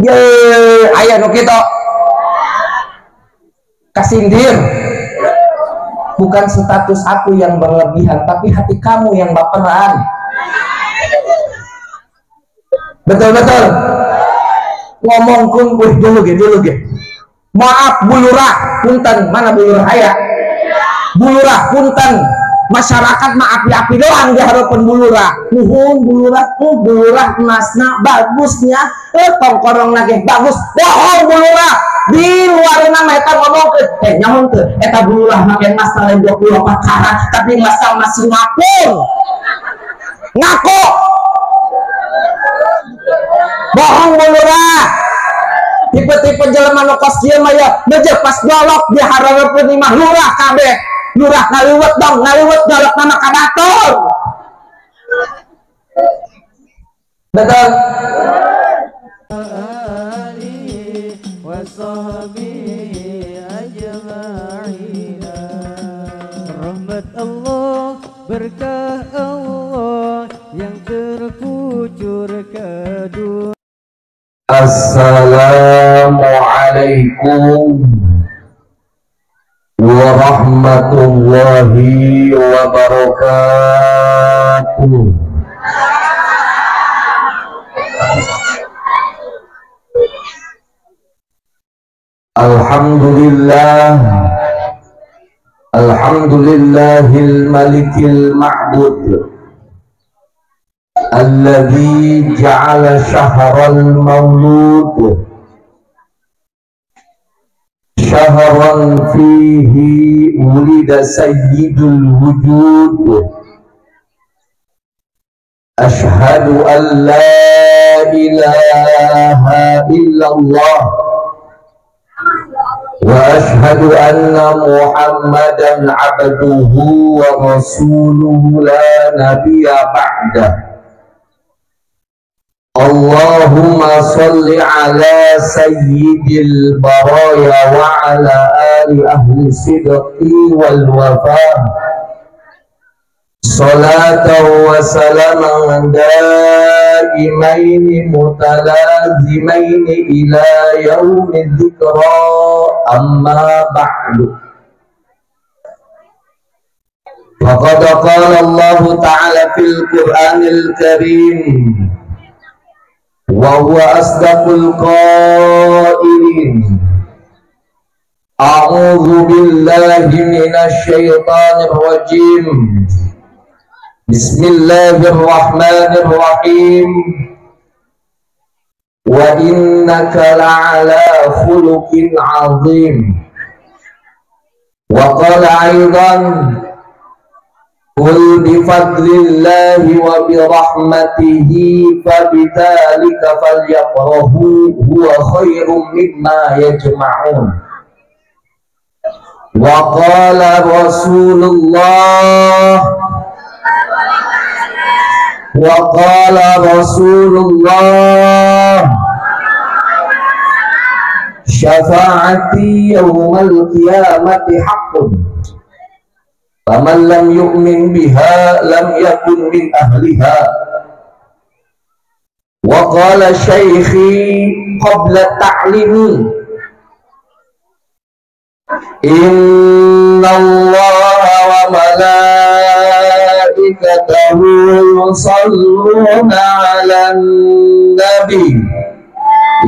Ye, aya nu kitu. Kasindir. Bukan status aku yang berlebihan, tapi hati kamu yang baperan. Betul-betul. Ngomong kun wih dulu ge. Maaf Bu Lurah, punten, mana Bu Lurah aya? Bu Lurah punten. Masyarakat mah api-api doang di harapan Bu Lurah. Nuhun Bu Lurah, Bu Lurah emasna bagusnya, tongkorong lagi bagus. Bohong Bu Lurah. Di luar nama eta ngomongkeun, nyaho teu eta Bu Lurah make emas lain 24 karat, tapi emasna masih ngapung. Ngaku. Bohong Bu Lurah. Tipe-tipe jelema nu kos kieu mah ya, meje pas golok di harapan imah lurah kabeh. Lurah ngaliwet dong, ngaliwet golok nama ka batur. Betul. Rahmat Allah, berkah Allah yang terkucur ke dunia. Assalamualaikum warahmatullahi wabarakatuh. Alhamdulillah, alhamdulillahil malikil ma'bud alladzi ja'ala syahral maulud syahran fihi wulida sayyidul wujud. Ashhadu an la ilaha illallah wa ashhadu anna muhammadan abduhu wa rasuluhu la nabiyya ba'dah. Allahumma salli ala sayyidil baraya wa ala ali ahli sidqi wal wafa. Salatan wa salaman daimaini mutalazimaini ila yaumi dzikra. Amma ba'du. Faqad qala Allahu ta'ala fil Qur'anil Karim wa huwa asdaqul qailin. A'udzu billahi minasy syaithanir rajim. Bismillahirrahmanirrahim. Wa innaka la'ala khuluqin 'azim. Wa qala aidan qul bi fadlillahi wa bi rahmatihi fabidzalika falyafrahu huwa khairum mimma yajma'un. Wa qala Rasulullah, wa qala Rasulullah syafaati yaumal qiyamati haqqun faman lam yu'min biha lam yakun min ahliha. Wa qala syaikhi qabla ta'limi inna allaha wa malaikatahu yusalluna 'alan nabi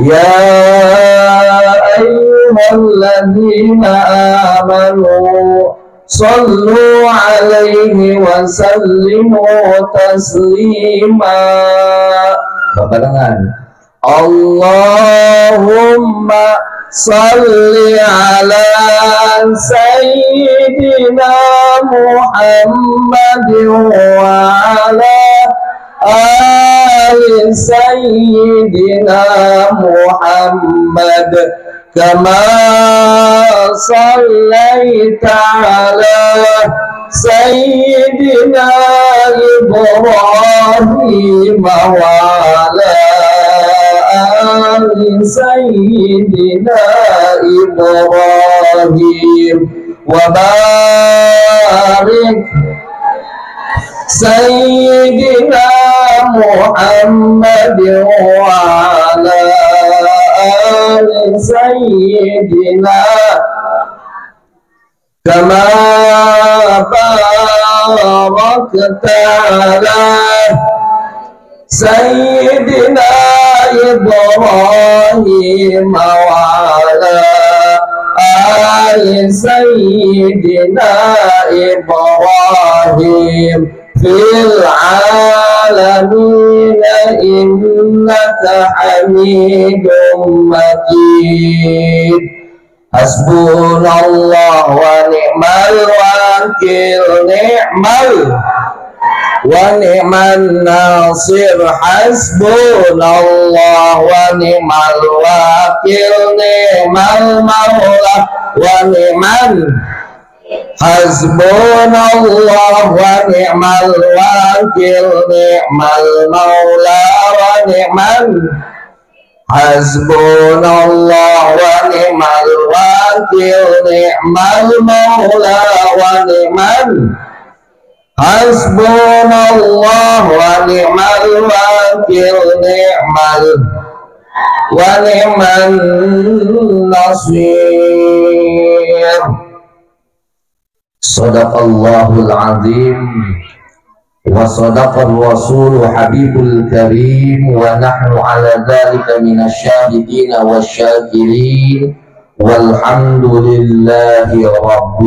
ya ayyuhalladzina amanu sallu alaihi wa sallimu taslima. Barengan. Allahumma salli ala sayyidina Muhammadin wa ala ali sayyidina Muhammad kama sallaita ala sayyidina Ibrahim wa ala ali sayyidina Ibrahim wa barik sayyidina Muhammad wa ala سيدنا كما باركت على سيدنا إبراهيم وعلى آل سيدنا إبراهيم في العالمين إنك حميد مجيد. حسبنا الله ونعم الوكيل نعم ونعم الناصر. حسبنا الله ونعم الوكيل نعم المولى ونعم. حسبنا الله ونعم الوكيل نعم المولى ونعم. حسبنا الله ونعم الوكيل نعم المولى ونعم. حسبنا الله ونعم الوكيل نعم ونعم النصير. صدق الله العظيم وصدق الرسول حبيب الكريم ونحن على ذلك من الشاهدين والشاكرين والحمد لله رب.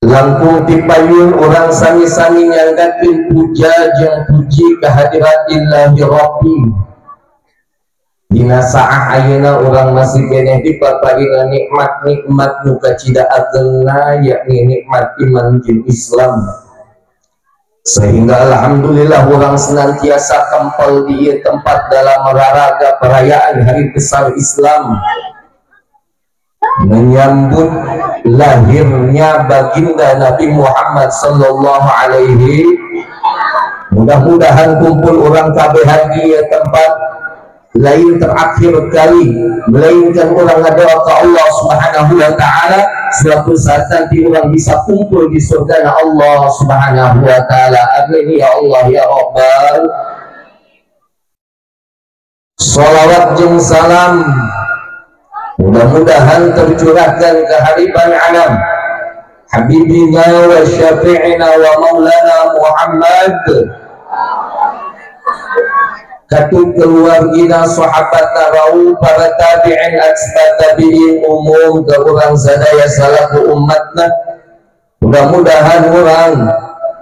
Langkung tipayun orang sami-sami nyanggakeun puja jeung puji kehadirat Illahi Rabbi. Dina saah ayeuna urang masih keneh dipaparina nikmat-nikmat nu kacida ageungna, yakni nikmat iman jeung Islam. Sehingga alhamdulillah urang senantiasa kempel di ieu tempat dalam raraga perayaan hari besar Islam, menyambut lahirnya baginda Nabi Muhammad sallallahu alaihi. Mudah-mudahan kumpul orang kabehan di tempat lain terakhir kali, melainkan orang ngadoa ke Allah Subhanahu wa taala suatu saat nanti orang bisa kumpul di surga Allah Subhanahu wa taala. Amin ya Allah ya Rabbal. Sholawat jeung salam mudah-mudahan tercurahkan ke hariban alam Habibina wa syafi'ina wa maulana Muhammad, katut keluargina, sahabat rau, para tabi'in, atsba tabi'in, umum ke urang sadaya salaku umatna. Mudah-mudahan urang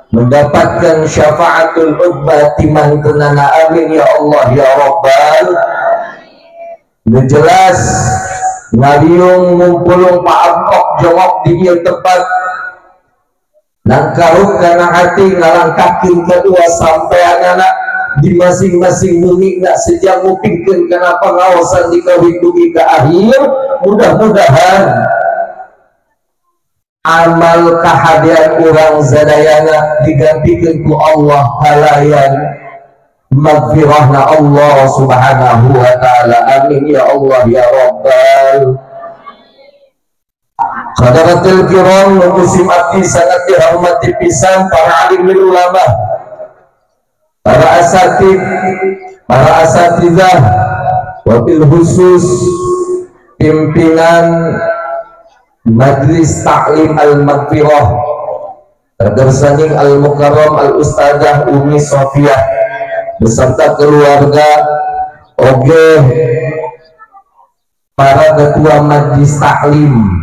mendapatkan syafaatul ummah timan kenana. Amin ya Allah ya Rabbal. Jelas ngariung ngumpulung paapok jongok di ieu tempat nangkaruk kana hati ngalangkahkeun kedua sampeanana di masing-masing bumi nak sejak ngupingkeun kana pangaosan dikawit dugi ka akhir. Mudah-mudahan amal kahadian urang sadayana digantikeun ku Allah halayan maghfirahna Allah Subhanahu wa taala. Amin ya Allah ya Rabbal. Hadaratil kiram, musim abdi sangat dihormati pisan para alim ulama, para asatid, para asatidzah, wabil khusus pimpinan Majlis Taklim Al-Maghfirah Tersaning Al-Mukarram Al-Ustadzah Umi Sofiah beserta keluarga, oge para ketua Majlis Taklim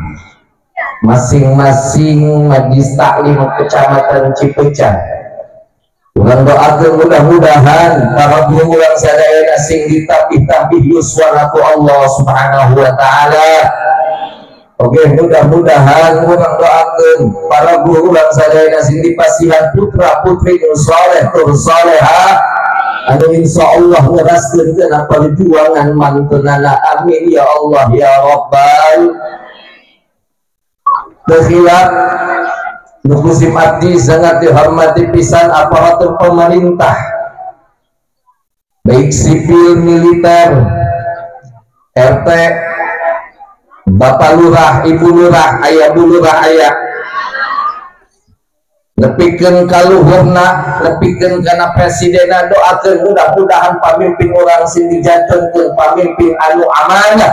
masing-masing Majlis Taklim Kecamatan Cipecan. Urang doakeun mudah-mudahan para guru urang sadayana sing ditambih-tambih yuswana ku Allah Subhanahu wa taala. Oke, mudah-mudahan urang doakeun para guru urang sadayana sing dipasihan putra putri nu saleh tur salehah anu insyaallah ngeraskeun kana perjuangan mantunana. Amin ya Allah ya Rabbal. Terkhilaf nukusim abdi sangat dihormati pisan aparatur pemerintah baik sipil militer, RT, Bapak Lurah, Ibu Lurah, Ayah Bu Lurah, Ayah Nepikeun ka luhurna, nepikeun kana presidenna, doakeun mudah-mudahan pamimpin urang sing dijantenkeun pamimpin anu amanah,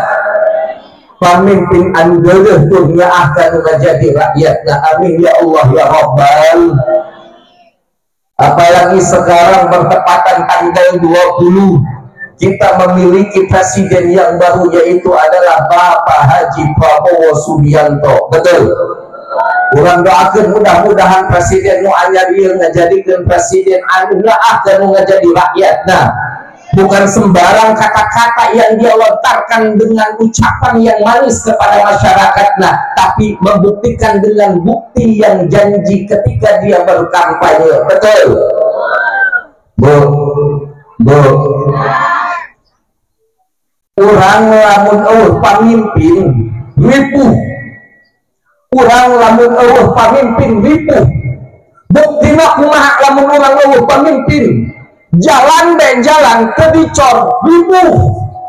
pamimpin anu deuleuh tur nyaah ka nu ngajadi rakyatna. Amin ya Allah ya Rabbal. Apalagi sekarang bertepatan tanggal 20 kita memiliki presiden yang baru, yaitu adalah Bapak Haji Prabowo Subianto. Betul. Urang doakeun mudah-mudahan presiden nu anyar ieu ngajadikeun presiden anu nyaah ka nu ngajadi rakyatna. Bukan sembarang kata-kata yang dia lontarkan dengan ucapan yang manis kepada masyarakatnya, tapi membuktikan dengan bukti yang janji ketika dia berkampanye. Betul. Bu, bu. Urang lamun eueuh pamimpin ripuh. Urang lamun eueuh pamimpin ripuh. Buktina kumaha lamun urang eueuh pamimpin? Jalan be jalan teu dicor ripuh.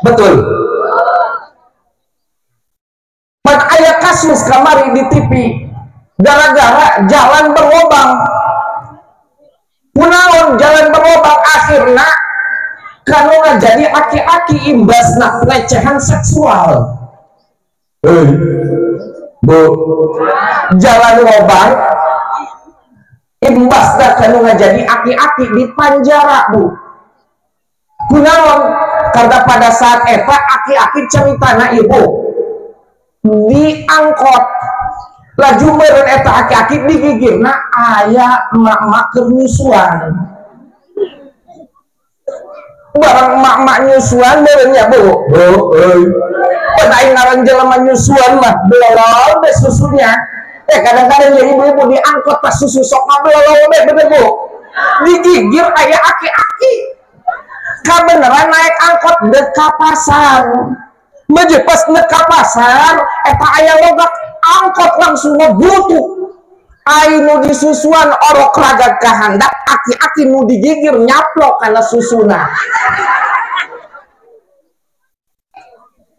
Betul. Pan aya kasus kamari di TV gara-gara jalan berlobang. Kunaon jalan berlobang akhirna kanu ngajadi aki-aki imbasna pelecehan seksual. Bu, jalan lobang imbasna kanu ngajadi aki-aki di panjara, Bu. Kunaon? Karena pada saat eta aki-aki ceritana ibu diangkot laju meureun eta aki-aki digigirna aya emak-emak keur nyusuan. Barang emak-emak nyusuan meureun nya, Bu. Bu, euy. Pan aing ngaran jelema nyusuan mah belolol be susunya. Kadang-kadang ya ibu-ibu diangkot pas susu sok ngabelolol be, bener Bu. Digigir aya aki-aki. Kabeneran naik angkot dek ka pasar. Meje pas dek ka pasar eta aya logak angkot langsung ngebutuh. Ai nu disusuan orok ragag ka handap, aki-aki nu digigir nyaplok kana susuna.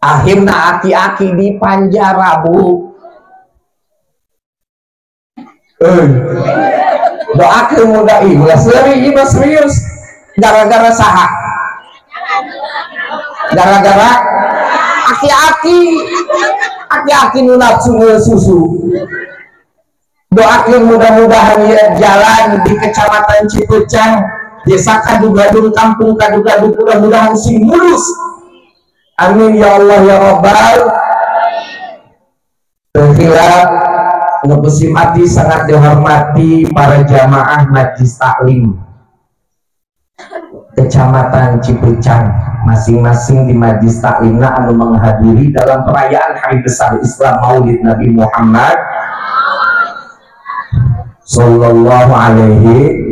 Akhirna aki-aki di panjara, Bu. Doakeun muda ieu ulah seuri, ieu serius. Gara-gara saha? Gara-gara aki-aki. Aki-aki nu nafsu susu. Doakeun mudah-mudahan ya jalan di Kecamatan Cipeucang, Desa Kadugadung, Kampung Kadugadung, mudah-mudahan sing mulus. Amin ya Allah ya Rabbal. Terkhilaf mati sangat dihormati para jamaah Majlis Taklim Kecamatan Cipeucang, masing-masing di Majlis Taklimna anu menghadiri dalam perayaan Hari Besar Islam Maulid Nabi Muhammad Sallallahu alaihi.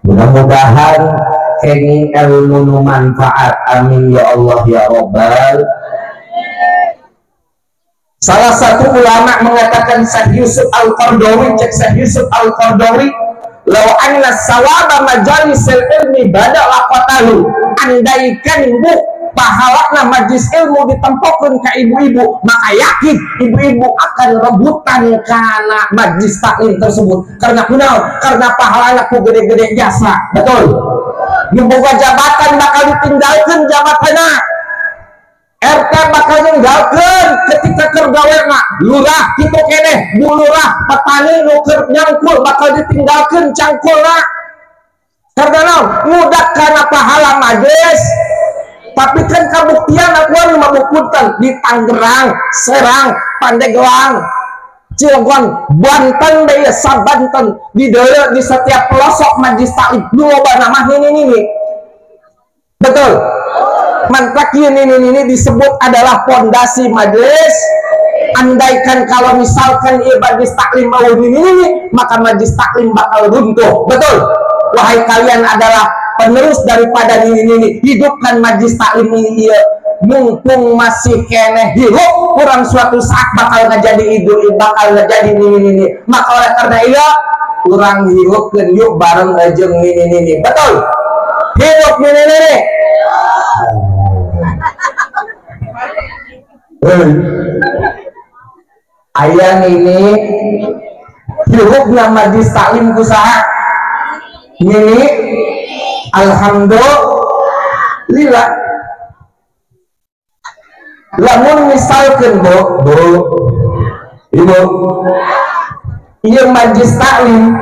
Mudah-mudahan kenging ilmu nu manfaat. Amin ya Allah ya Rabbal. Salah satu ulama mengatakan, Syekh Yusuf Al-Qaradawi, cek Syekh Yusuf Al-Qaradawi, law anna sawaba majalisil ilmi bada laqatalu. Andaikan bu pahalana majlis ilmu ditempokeun ka ibu-ibu, maka yakin ibu-ibu akan rebutan kana majlis taklim tersebut. Karena kunaon? Karena pahalana ku gede-gede jasa. Betul. Nu boga jabatan bakal ditinggalkeun jabatanna. RT bakal ninggalkeun ketika keur gawe mah, lurah kitu keneh, bu lurah, petani nu keur nyangkul bakal ditinggalkeun cangkulna. Karena naon? Ngudak kana pahala majlis. Tapi kan kabuktian aku mah punten di Tangerang, Serang, Pandeglang, Cilegon, Banten deui sabanten di deuleu di setiap pelosok majlis taklim nu loba mah nini-nini. Betul. Mantak ini disebut adalah pondasi majelis. Andaikan kalau misalkan ieu majlis taklim mau ini, maka majlis taklim bakal runtuh. Betul. Wahai kalian adalah penerus daripada nini-nini, hidupkan majlis taklim ini ieu. Mumpung masih keneh hirup, kurang suatu saat bakal ngajadi ibu, bakal ngajadi nini-nini. Maka oleh karena iya, kurang hirupkeun yuk bareng jeung nini-nini. Betul. Hidup nini-nini. Ayah ini Hirupna majlis taklim ku saha? Nini. Alhamdulillah. Lamun misalkan bu, ibu, iya majlis taklim,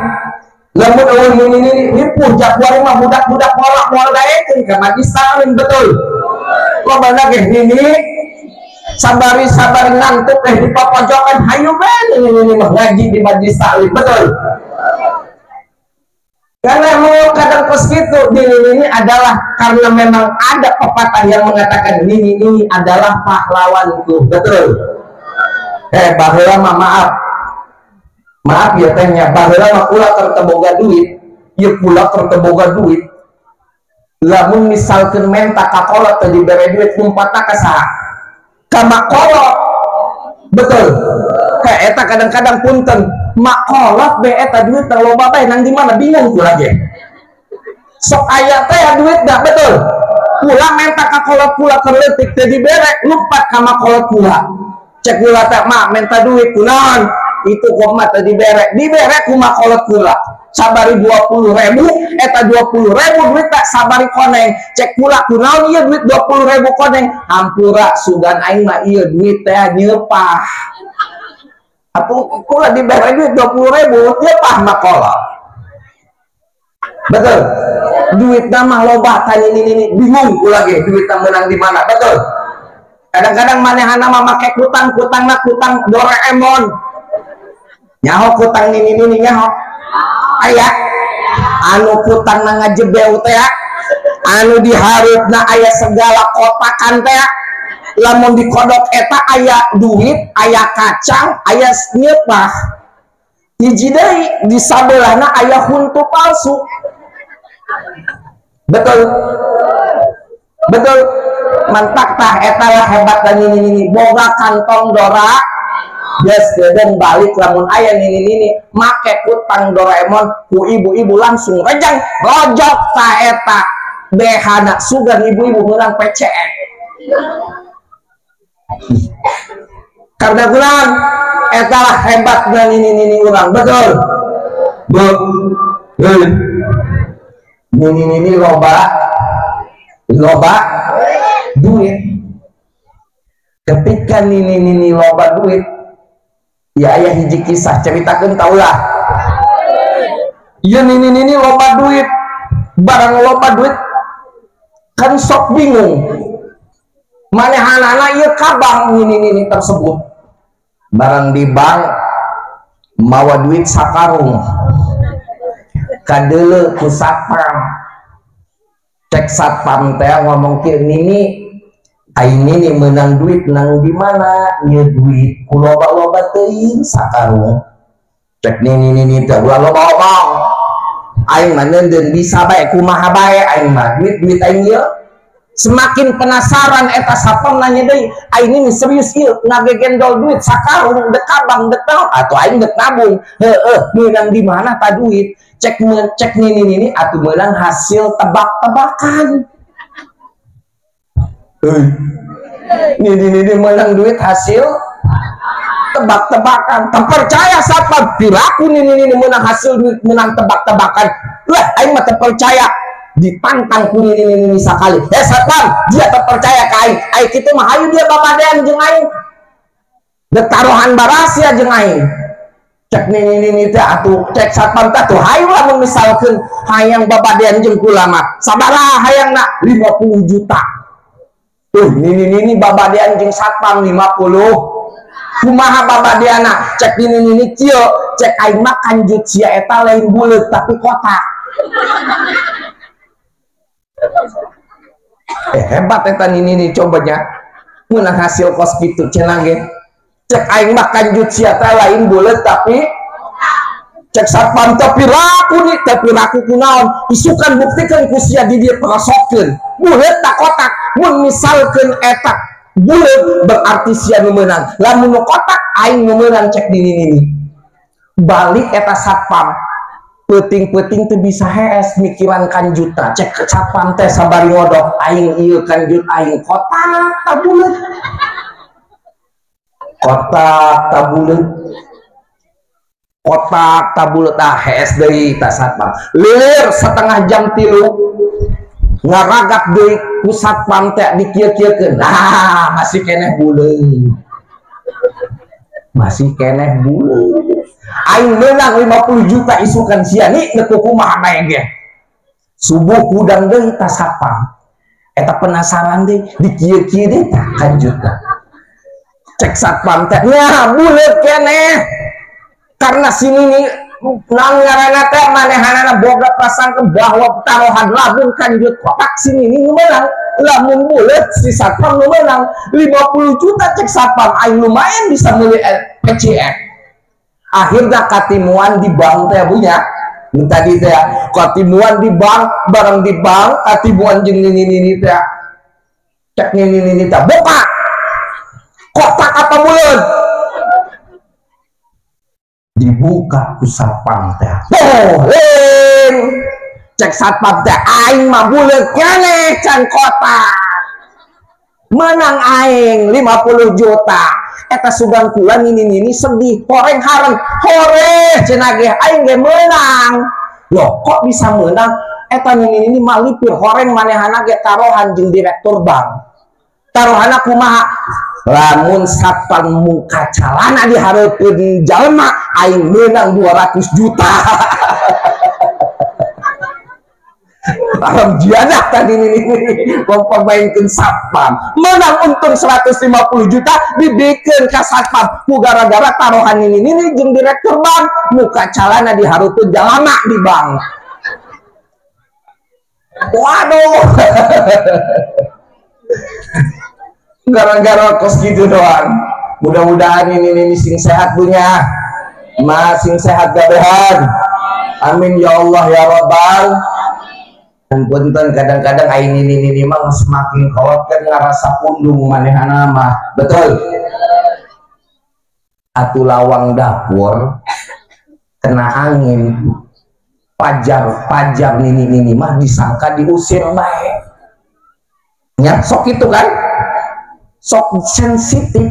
lamun eueuh nini ripuh jakuari mah budak-budak moal moal daekeun ka majlis taklim, betul. Lobana ge nini sabari-sabari ngantuk di popojokan hayu bae nini mah ngaji di majlis taklim, betul. Karena mau kadang kos gitu nini ini adalah karena memang ada pepatah yang mengatakan nini ini adalah pahlawanku, betul. Baheula mah maaf ya tehnya, baheula mah kula keur teu boga duit, ieu kula keur teu boga duit. Lamun misalkeun menta ka kolot teu dibere duit lumpatna ka saha? Ka makolot, betul. Eta kadang-kadang punten makolot be eta duit teh loba bae nang di mana bingung kula ge. Sok aya teh duit dah, betul. Kula menta ka kolot kula keur leutik teu dibere lumpat ka makolot kula. Cek kula teh mak menta duit kunaon? Itu kok mah teu dibere, dibere ku makolot kula. Sabari 20.000, eta 20.000 duit tak sabari koneng. Cek kula kunaon ieu duit 20.000 koneng? Hampura sugan aing mah ieu duit teh nyeupah. Atau kula dibere duit 20.000 nyeupah makolot. Betul. Duit mah loba tanya ini bingung kula ge duit menang di mana, betul. Kadang-kadang manehana mah make kutang, kutangna kutang Doraemon. Nyaho kutang nini nini nyaho. Aya anu kutang na ngajebeu teh, anu diharupna aya segala kotakan teh. Lamun dikodok eta aya duit, aya kacang, aya nyeupah. Hiji deui di sabelahna aya huntu palsu. Betul. Betul. Mantak tah eta lah hebat dan nini-nini boga kantong Dora. Yes, gedeng balik lamun aya nini-nini make kutang Doraemon ku ibu-ibu langsung rejang rojok ta eta behana sugan ibu-ibu menang PCX. Karena kurang eta lah hebat dan nini-nini urang, betul. Bu, nini-nini loba duit. Ketika nini-nini loba duit, ya ayah hiji kisah ceritakan taulah. Ya nini-nini loba duit, barang loba duit kan sok bingung. Manehanana ieu ka bank nini-nini tersebut. Barang di bank mawa duit sakarung. Kadeuleu ku satpam. Cek satpam teh ngomong kieu, nini aing nini menang duit nang di mana? Ieu duit ku loba-loba teuing sakarung. Cek nini nini teh ulah loba omong. Aing mah neundeun bisa bae kumaha bae aing mah duit-duit aing ieu. Semakin penasaran eta satpam nanya deui, aing nini serius ieu ngagegendol duit sakarung dek ka bank dek naon atuh aing dek nabung. Heueuh meunang di mana ta duit? Cek cek nini nini atuh meunang hasil tebak-tebakan. Nini-nini menang duit hasil tebak-tebakan. Terpercaya satpam piraku nini-nini menang hasil duit menang tebak-tebakan. Lah aing mah terpercaya, ditantang ku nini-nini sakali. Satpam, dia terpercaya ka aing. Aing kitu mah hayu dia babadean jeung aing. Dek taruhan barasia jeung aing. Cek nini-nini teh atuh cek satpam teh atuh hayu lamun misalkeun hayang babadean jeung kula mah. Sabaraha hayangna? 50 juta. Nini-nini babadean jeung satpam 50. Kumaha babadeana? Cek nini-nini kieu, cek aing mah kanjut sia eta lain buleut tapi kotak. Hebat eta nini-nini cobanya. Meunang hasil kos kitu cenah ge. Cek aing mah kanjut sia teh lain buleut tapi cek satpam tapi raku nih, tapi raku kunaon? Isukan buktikeun ku sia di dieu perosokeun. Buleut tak kotak. Mun misalkeun eta buleut berarti sia nu meunang. Lamun nu kotak aing nu meunang cek nini-nini. Balik eta satpam. Peuting-peuting teu bisa hees mikiran kanjuta. Cek satpam teh sabari ngodok aing ieu kanjut aing kotak ta buleut. Kotak ta buleut. Kotak tabulet ah HS deui ta satpam. Lilir setengah jam 3 ngaragap deui ku satpam teh dikieu-kieukeun. Nah, masih keneh buleut. Masih keneh buleut. Aing meunang 50 juta isukan sia ni neuk kumaha bae ge. Subuh hudang deui ta satpam. Eta penasaran deui dikieu-kieu deui tah kanjutna. Cek satpam teh nya buleut keneh. Karena sini nih nang ngaranna teh manehanana boga prasangka bahwa taruhan lamun kanjut kotak sini nih menang, lamun buleut si satpam nu menang 50 juta cek satpam aing lumayan bisa meuli PCX. Akhirnya katimuan di bank teh punya tadi teh katimuan di bank bareng di bank katimuan jeung nini-nini teh cek nini-nini teh buka kotak apa buleut dibuka ku satpam teh. Oh, cek satpam teh aing mah buleut keneh can kotak. Menang aing 50 juta. Eta sugan kula nini-nini sedih, horeng hareng, hore cenah ge aing ge meunang. Loh, kok bisa menang? Eta nini-nini malipir horeng manehana ge taruhan jeung direktur bank. Taruhanna kumaha? Lamun satpam muka calana dihareupeun jalma aing meunang 200 juta. Alam jiadah tadi ini mempermainkan satpam menang untung 150 juta dibikeun ka satpam ku gara-gara taruhan ini jeung direktur bank muka calana dihareupeun jalma di bank. Waduh. Gara-gara kos gitu doang. Mudah-mudahan ini sing sehat punya, masing sehat gabehan. Amin ya Allah ya Rabbal. Dan punten kadang-kadang aing ini mah semakin kolot kan ngarasa pundung manehana mah. Betul. Atuh lawang dapur kena angin. Pajar-pajar nini-nini mah disangka diusir bae. Nya sok itu kan? Sok sensitif.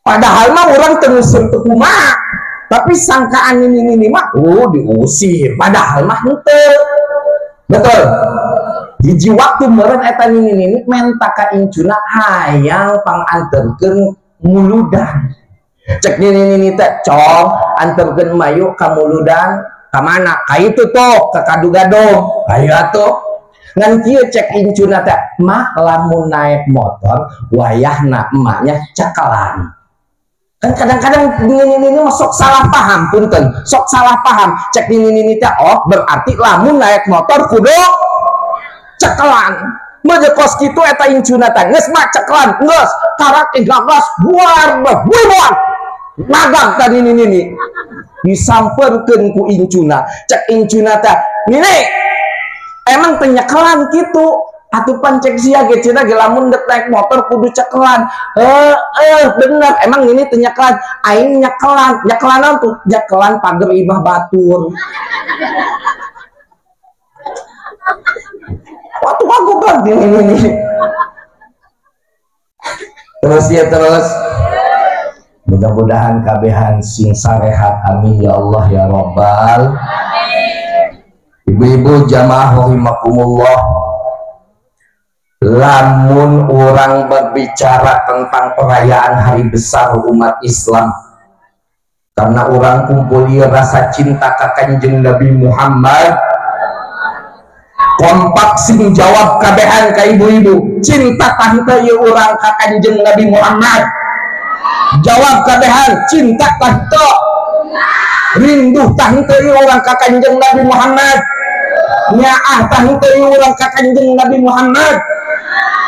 Padahal mah orang terusir teu kumaha, tapi sangkaan ini mah oh diusir, padahal mah henteu. Betul. Hiji waktu meureun eta nini menta ka incuna hayang panganterkeun muludan. Cek nini teh cong anterkeun mayu ka muludan ka mana? Ka itu tuh ka Kadugado. Ayo atuh. Ngan kieu cek incuna teh mah lamun naik motor wayahna emaknya cekelan. Kan kadang-kadang nini mah sok salah paham punten, sok salah paham. Cek nini teh oh berarti lamun naik motor kudu cekelan. Meujeun kos kitu eta incuna teh geus mah cekelan, geus karak gagas buar buar. Magang tadi nini disamperkeun ku incuna. Cek incuna teh nini emang penyekelan gitu atuh pan cek sia ge cenah ge lamun dek naik motor kudu cekelan. Bener emang ini teu nyekelan aing nyekelan nyekelanan tuh nyekelan pager imah batur. Waktu aku kan ini terus ya terus mudah-mudahan kabehan sing sarehat amin ya Allah ya Rabbal. Ibu-ibu jamaah rahimakumullah, lamun orang berbicara tentang perayaan hari besar umat Islam, karena orang kumpuli rasa cinta ka Kanjeng Nabi Muhammad, kompak sing jawab kabehan ka ibu-ibu, cinta tante ieu urang ka Kanjeng Nabi Muhammad. Jawab kabehan, cinta tante, rindu tante ieu urang ka Kanjeng Nabi Muhammad, nyaah tante ieu urang ka Kanjeng Nabi Muhammad.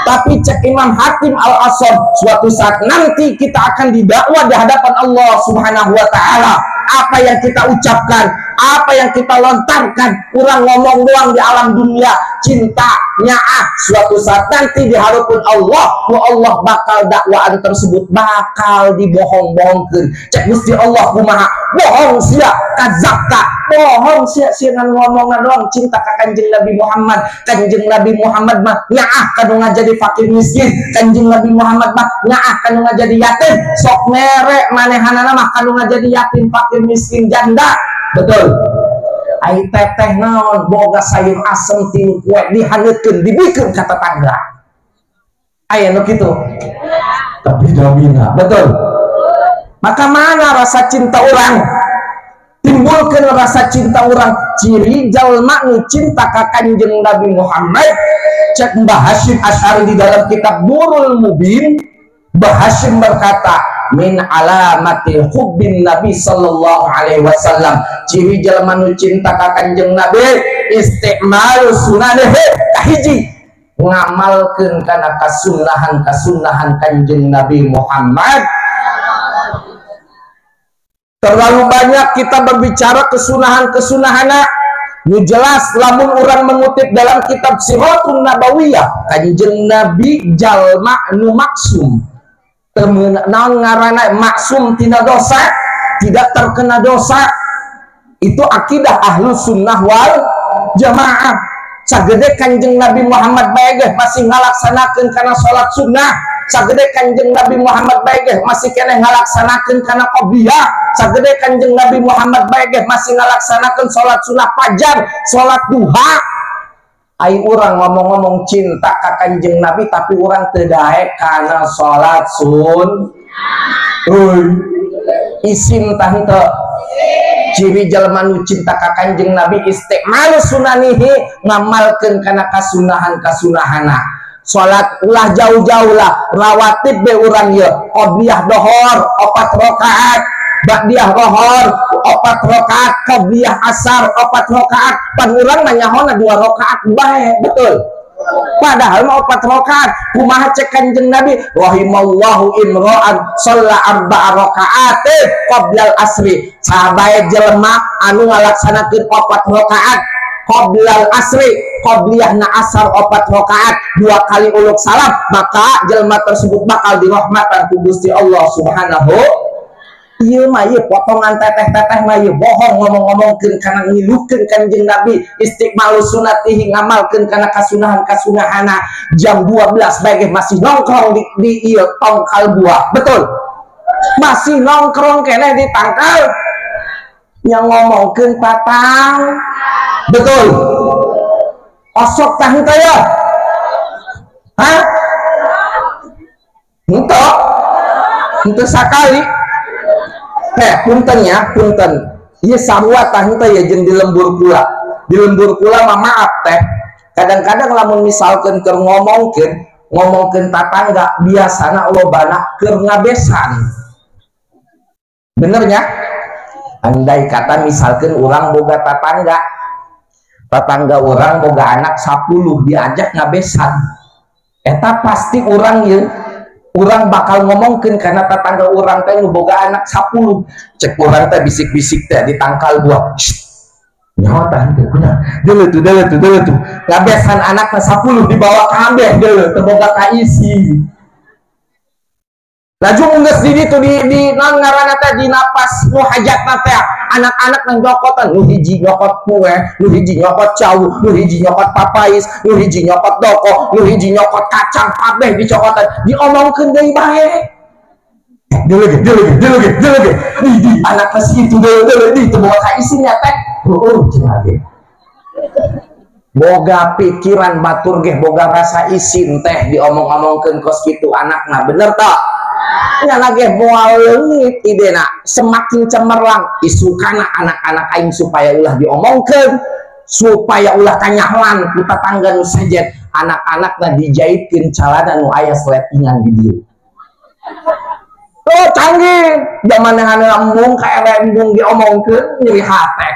Tapi cek Imam Hatim Al-Asad, suatu saat nanti kita akan didakwa di hadapan Allah Subhanahu wa Ta'ala. Apa yang kita ucapkan, apa yang kita lontarkan, kurang ngomong doang di alam dunia, cinta, nyaah suatu saat nanti di hareupeun Allah, ku Allah bakal dakwaan tersebut bakal dibohong-bohongkeun. Cek Gusti Allah kumaha? Bohong sia, kadzabta, bohong sia, sia ngan ngomongna doang cinta ka Kanjeng Nabi Muhammad. Kanjeng Nabi Muhammad mah nyaah kanu ngajadi fakir miskin, Kanjeng Nabi Muhammad mah nyaah kanu ngajadi yatim. Sok mere manehanana mah kanu ngajadi yatim, fakir miskin, janda. Betul. Ai teteh naon boga sayur asem tilu kue dihaneutkeun dibikeun ka tetangga. Aya nu kitu. Tapi damina. Betul. Maka mana rasa cinta orang? Timbulkeun rasa cinta orang, ciri jalma nu cinta ka Kanjeng Nabi Muhammad. Cek Mbah Hasyim Asy'ari di dalam kitab Nurul Mubin, Mbah Hasyim berkata, min alamati hubbin Nabi sallallahu alaihi wasallam, ciri jalma nu cinta ka Kanjeng Nabi istimalu sunanihi, kahiji ngamalkeun kana kasunnahan-kasunnahan Kanjeng Nabi Muhammad. Terlalu banyak kita berbicara kesunahan-kesunahana. Nu jelas lamun urang mengutip dalam kitab Siratun Nabawiyah, Kanjeng Nabi jalma nu maksum. Naon ngaranna maksum tina dosa, tidak terkena dosa. Itu akidah ahlu sunnah wal jamaah. Sagede Kanjeng Nabi Muhammad bae ge masih ngalaksanakeun kana salat sunnah. Sagede Kanjeng Nabi Muhammad bae ge masih keneh ngalaksanakeun kana qobliyah. Sagede Kanjeng Nabi Muhammad bae ge masih ngalaksanakeun salat sunnah fajar, salat duha. Ai urang ngomong-ngomong cinta ka Kanjeng Nabi tapi urang teu daek kana salat sun. Euy, isin tah henteu. Ciri jalma nu cinta ka Kanjeng Nabi istimalu sunanihi, ngamalkeun kana kasunahan-kasunahana. Salat ulah jauh-jauh lah, rawatib be urang ieu, qobliyah dohor 4 rakaat, ba'diyah rohor 4 rakaat, qobliyah asar 4 rakaat. Pan urang mah nyahona 2 rakaat bae, betul. Padahal mah 4 rakaat. Kumaha cek Kanjeng Nabi? Rahimallahu imra'an shalla arba'a raka'atin qoblal asri. Sabae jelema anu ngalaksanakeun 4 rakaat qoblal asri, qobliyahna asar 4 rakaat, 2 kali uluk salam, maka jelema tersebut bakal dirahmatan ku Gusti Allah Subhanahu. Ieu mah ieu potongan teteh-teteh mah ieu bohong ngomong-ngomongkeun kana ngilukeun Kanjeng Nabi, istiqmalu sunatihi, ngamalkeun kana kasunahan-kasunahana. Jam 12 bae masih nongkrong di ieu tongkal buah. Betul. Masih nongkrong keneh di tangkal yang ngomongkeun patang. Betul. Osok tah henteu ya? Hah? Henteu. Henteu sakali. Punten ya, punten. Ieu sarua tah henteu ya jeung di lembur kula. Di lembur kula mah maaf teh. Kadang-kadang lamun misalkeun keur ngomongkeun tatangga biasana lobana keur ngabesan. Bener nya? Andai kata misalkeun urang boga tatangga, tetangga orang boga anak 10 diajak ngabesan, eta pasti urang ieu urang bakal ngomongkeun karena tetangga urang teh nu boga anak 10. Cek urang teh bisik-bisik teh di tangkal buah. Nyawa tah teh kunaon? Deuleu tuh, deuleu tuh, deuleu tuh. Ngabesan anakna 10 dibawa kabeh deuleu teu boga kaisi. Laju geus di ditu di naon ngaranna teh di napas nu hajatna teh anak-anak nang nyokotan, nu hiji nyokot kue, nu hiji nyokot cau, nu hiji nyokot papais, nu hiji nyokot doko, nu hiji nyokot kacang, kabeh dicokotan, diomongkeun deui bae. Deuleu ge, deuleu ge, deuleu ge, deuleu ge. Di anak geus kitu deuleu deuleu di teu boga kaisinya teh. Heueuh cenah ge. Boga pikiran batur ge boga rasa isin teh diomong-omongkeun kos kitu anakna, bener tak? Nya lagi moal leungit idena, semakin cemerlang isukana anak-anak aing supaya ulah diomongkeun, supaya ulah kanyahoan ku tetangga nu sejen, anak-anakna dijaitkeun calana nu aya sletingan di dieu. Oh canggih, zaman yang embung kayak embung diomongkeun nyeri hate.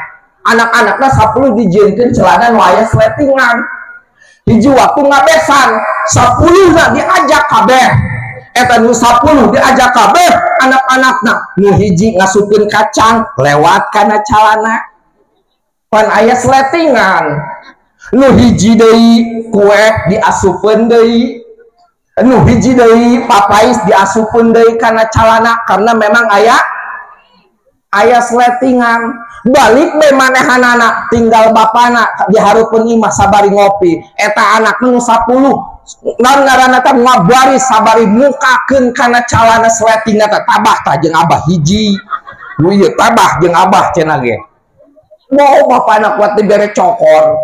Anak-anakna 10 dijieunkeun celana nu aya sletingan. Hiji waktu ngabesan, 10 na diajak kabeh. Eta nu 10 diajak kabeh anak-anakna, nu hiji ngasupkeun kacang lewat kana calana. Pan aya sletingan. Nu hiji deui kue diasupeun deui. Nu hiji deui papais diasupeun deui kana calana karena memang aya sletingan. Balik be manehanana tinggal bapana dihareupeun imah sabari ngopi. Eta anak nu 10 naon ngaranna teh ngabari sabari mukakeun kana calana sletingna teh tabah tah jeung abah hiji. Nu ieu tabah jeung abah cenah ge. Mau bapana kuat dibere cokor.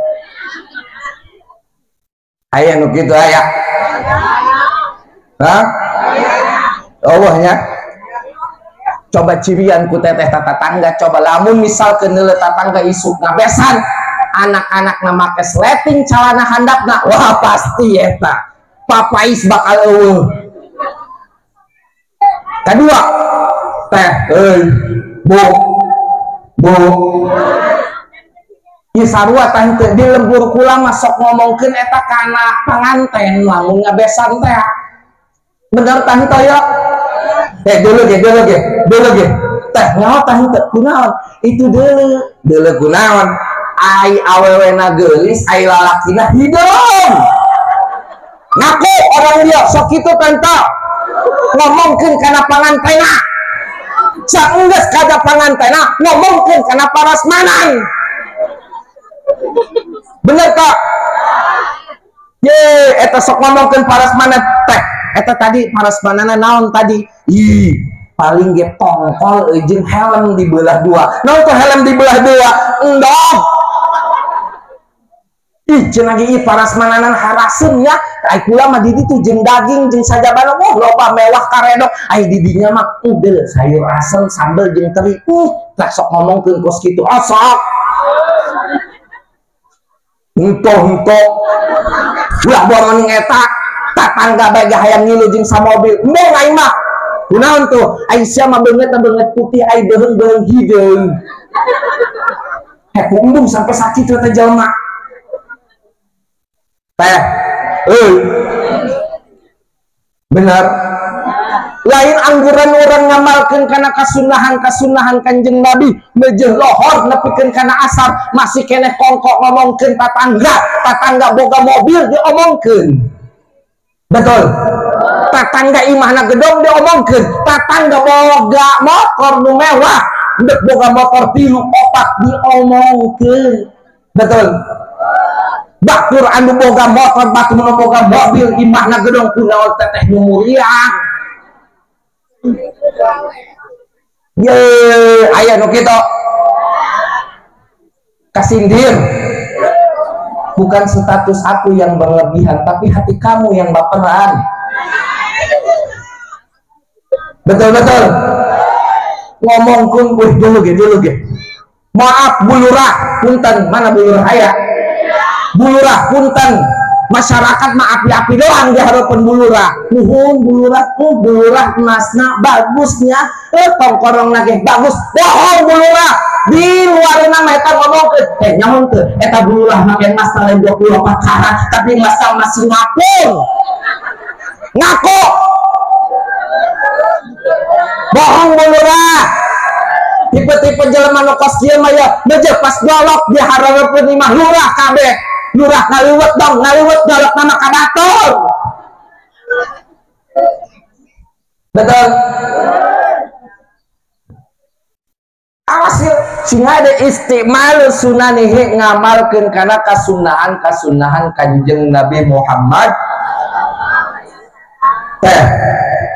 Aya nu kitu aya. Hah? Allah nya. Coba cirian ku teteh tetangga, coba lamun misalkeun neuleuh tetangga isuk ngabesan anak-anak make sleting calana handapna, wah pasti eta papais bakal eueuh. Kedua, teh euy, bu bu ieu sarua tah teu di lembur kula mah sok ngomongkeun eta kana panganten lamun ngabesan teh. Bener tah teu ya? Dulu ge. Teh nyaho tah teu kunaon? Itu deuleu. Deuleu kunaon? Ai awewena geulis, ai lalakina hideung. Ngaku orang dia sok kitu tanta. Ngomongkeun kana pangantena. Saenggeus kada pangantena, ngomongkeun kana parasmanan. Bener tak? Ye, eta sok ngomongkeun parasmanan teh. Eta tadi parasmanana naon tadi? Ih, paling ge tongkol jeung helm dibelah dua. Naon tuh helm dibelah dua? Endog. Ih, cenah ge ieu parasmananan haraseun ya. Ai kula mah di ditu jeung daging jeung sajabana wah loba mewah karedok. Ai di dinya mah udeul sayur asem sambel jeung teri. Tah sok ngomongkeun kos kitu. Oh, sok. Unto-unto. Ulah boroning eta. Tetangga bae hayang ngilu jeung samobil. Embung aing mah. Kunaon tuh? Ai sia mah beungeut beungeut putih, ai beuheung-beuheung hideung. Hek embung sampai sakit teh jelema. Teh, euy. Bener. Lain angguran orang ngamalkeun kana kasunahan-kasunahan Kanjeng Nabi, mejeh lohor nepikeun kana asar, masih keneh kongkok ngomongkeun tatangga, tatangga boga mobil diomongkeun. Betul. Tetangga imahna gedong diomongkeun, tetangga boga motor nu mewah, ndek boga motor 3 4 diomongkeun. Betul. Batur anu boga motor, batur nu boga mobil imahna gedong kunaon teteh nu muriang. Ye, aya nu kitu. Kasindir. Bukan status aku yang berlebihan, tapi hati kamu yang baperan. Betul-betul. Ngomongkeun wih dulu ge. Maaf Bu Lurah, punten, mana Bu Lurah aya? Bu Lurah punten. Masyarakat mah api-api doang di harapan Bu Lurah. Nuhun Bu Lurah, Bu Lurah emasna bagusnya, tongkorong ge bagus. Bohong Bu Lurah. Di luar nama eta ngomongkeun, nyaho teu eta Bu Lurah make emas lain 24 karat, tapi emasna masih ngapung. Ngaku. Bohong Bu Lurah. Tipe-tipe jelema nu kos kieu mah ya, beje pas golok di hareupeun imah lurah kabeh. Lurah ngaliwet dong, ngaliwet golok nama ka batur. Betul. Awas yuk, sing ada istimal sunanihi ngamalkeun kana kasunahan-kasunahan Kanjeng Nabi Muhammad. Teh,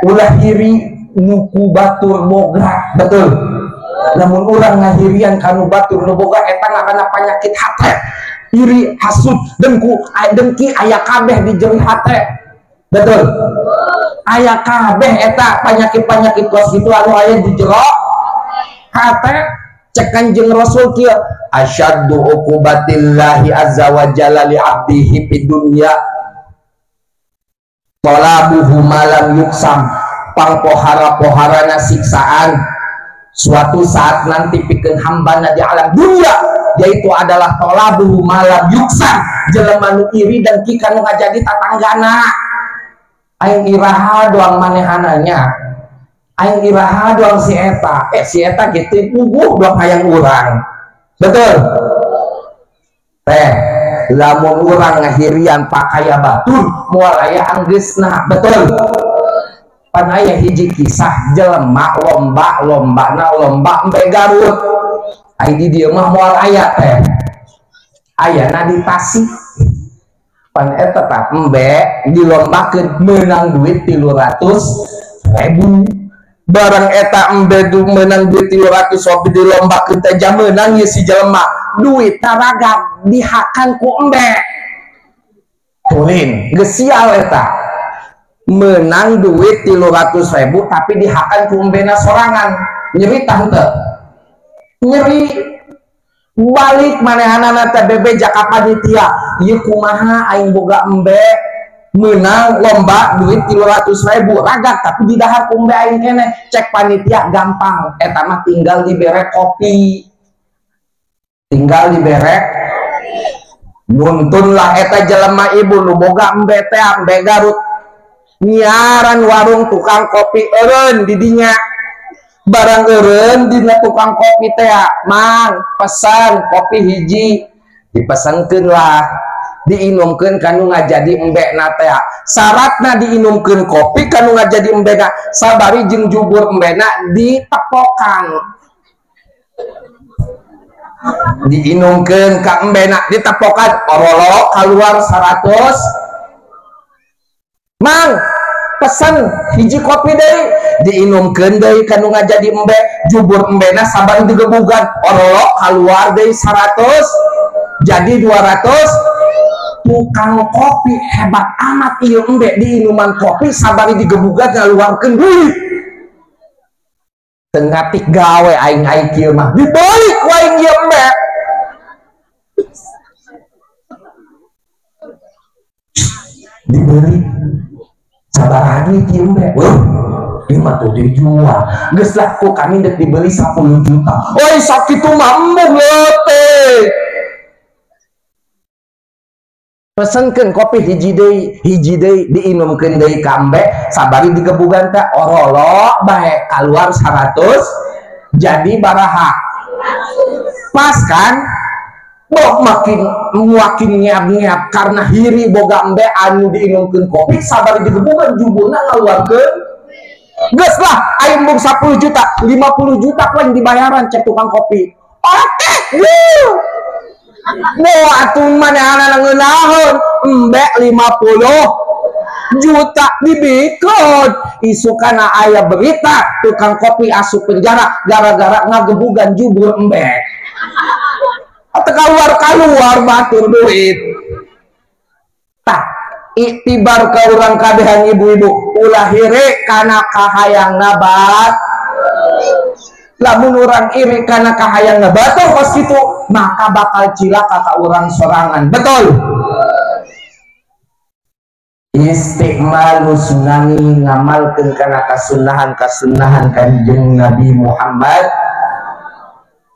ulah iri nuku batur boga, betul. Lamun urang ngahirian kanu batur nu boga eta ngaranna panyakit hate. Iri, hasud, dengki aya kabeh di jeri hate. Betul. Aya kabeh eta panyakit-panyakit kos kitu anu aya di jero hate. Cek Kanjeng Rasul kieu, asyaddu uqubatillahi azza wa jalla li abdihi fid dunya talabuhu malam yuksam. Pangpohara-poharana siksaan suatu saat nanti pikeun hambana di alam dunia, yaitu adalah talabuhu malam yuksam. Jelema nu iri dan ki kanu ngajadi tatanggana. Aing iraha doang manehananya, aing iraha doang si eta, si eta gitu puguh doang hayang urang. Betul. Teh, Lamun urang ngahirian pakaya batur moal aya anggeusna, betul. Pan aya hiji kisah jelema lomba-lombana lomba embe Garut. Ai di dieu mah moal aya teh. Ayana di Tasik. Pan eta tah embe dilombakeun meunang duit 300.000. Barang eta embe menang duit 300 sopi dilombakeun teh jam meunang ieu si jelema duit taraga dihakan ku embe. Tulin geus sial eta. Menang duit 300.000 tapi dihakan ku embena sorangan. Nyeri tah henteu? Nyeri. Balik manehanana teh bebeja ka panitia, ieu kumaha aing boga embe menang lomba duit 300.000 ragak tapi didahar ku embe aing keneh. Cek panitia gampang, eta mah tinggal dibere kopi, tinggal dibere. Buntunlah eta jelema ibu nu boga embe teh embe Garut nyiaran warung tukang kopi eureun di dinya. Barang eureun dina tukang kopi teh, mang pesan kopi hiji, dipesankeun lah, diinumkeun kanu ngajadi embekna teh. Syaratna diinumkeun kopi kanu ngajadi embekna sabari jeung jubur embekna ditepokan. Diinumkeun ka embekna ditepokan, orolok keluar 100. Mang pesan hiji kopi deui, diinumkeun deui kanu ngajadi embe, jubur embena sabari digebugan, orolok keluar deui 100 jadi 200. Tukang kopi hebat amat ieu embe, diinuman kopi sabari digebugan ngaluarkeun duit. Teu ngatik gawe aing aing kieu mah, dibalik ku aing ieu embe. Dibeli sabaraha duit ieu embe? Weuh, 5 dijual. Geus lah ku kami dek dibeli 10 juta. Oi sakitu mah embung leutik. Pesenkeun kopi hiji deui diinumkeun deui ka embe sabari digebugan teh orolok bae kaluar 100 jadi baraha. Pas kan? Boh makin makin nyiap-nyiap karena hiri boga embe anu diinumkeun kopi sabari digebugan juburna ngaluarkeun. Geus lah aing mung 10 juta, 50 juta ku aing dibayaran cek tukang kopi. Oke, wuh. Mau atuh manehna ngeunaheun embe 50 juta dibikeun. Isukana aya berita tukang kopi asup penjara gara-gara ngagebugan jubur embe. Atau keluar-keluar batur duit. Tah, iktibar ka urang kabehan ibu-ibu ulah hiri kana kahayang nabat. Lamun urang iri kana kahayang batur kos kitu, maka bakal cilaka ka urang sorangan. Betul. Istiqmalu sunani, ngamalkeun kana kasunahan-kasunahan Kanjeng Nabi Muhammad.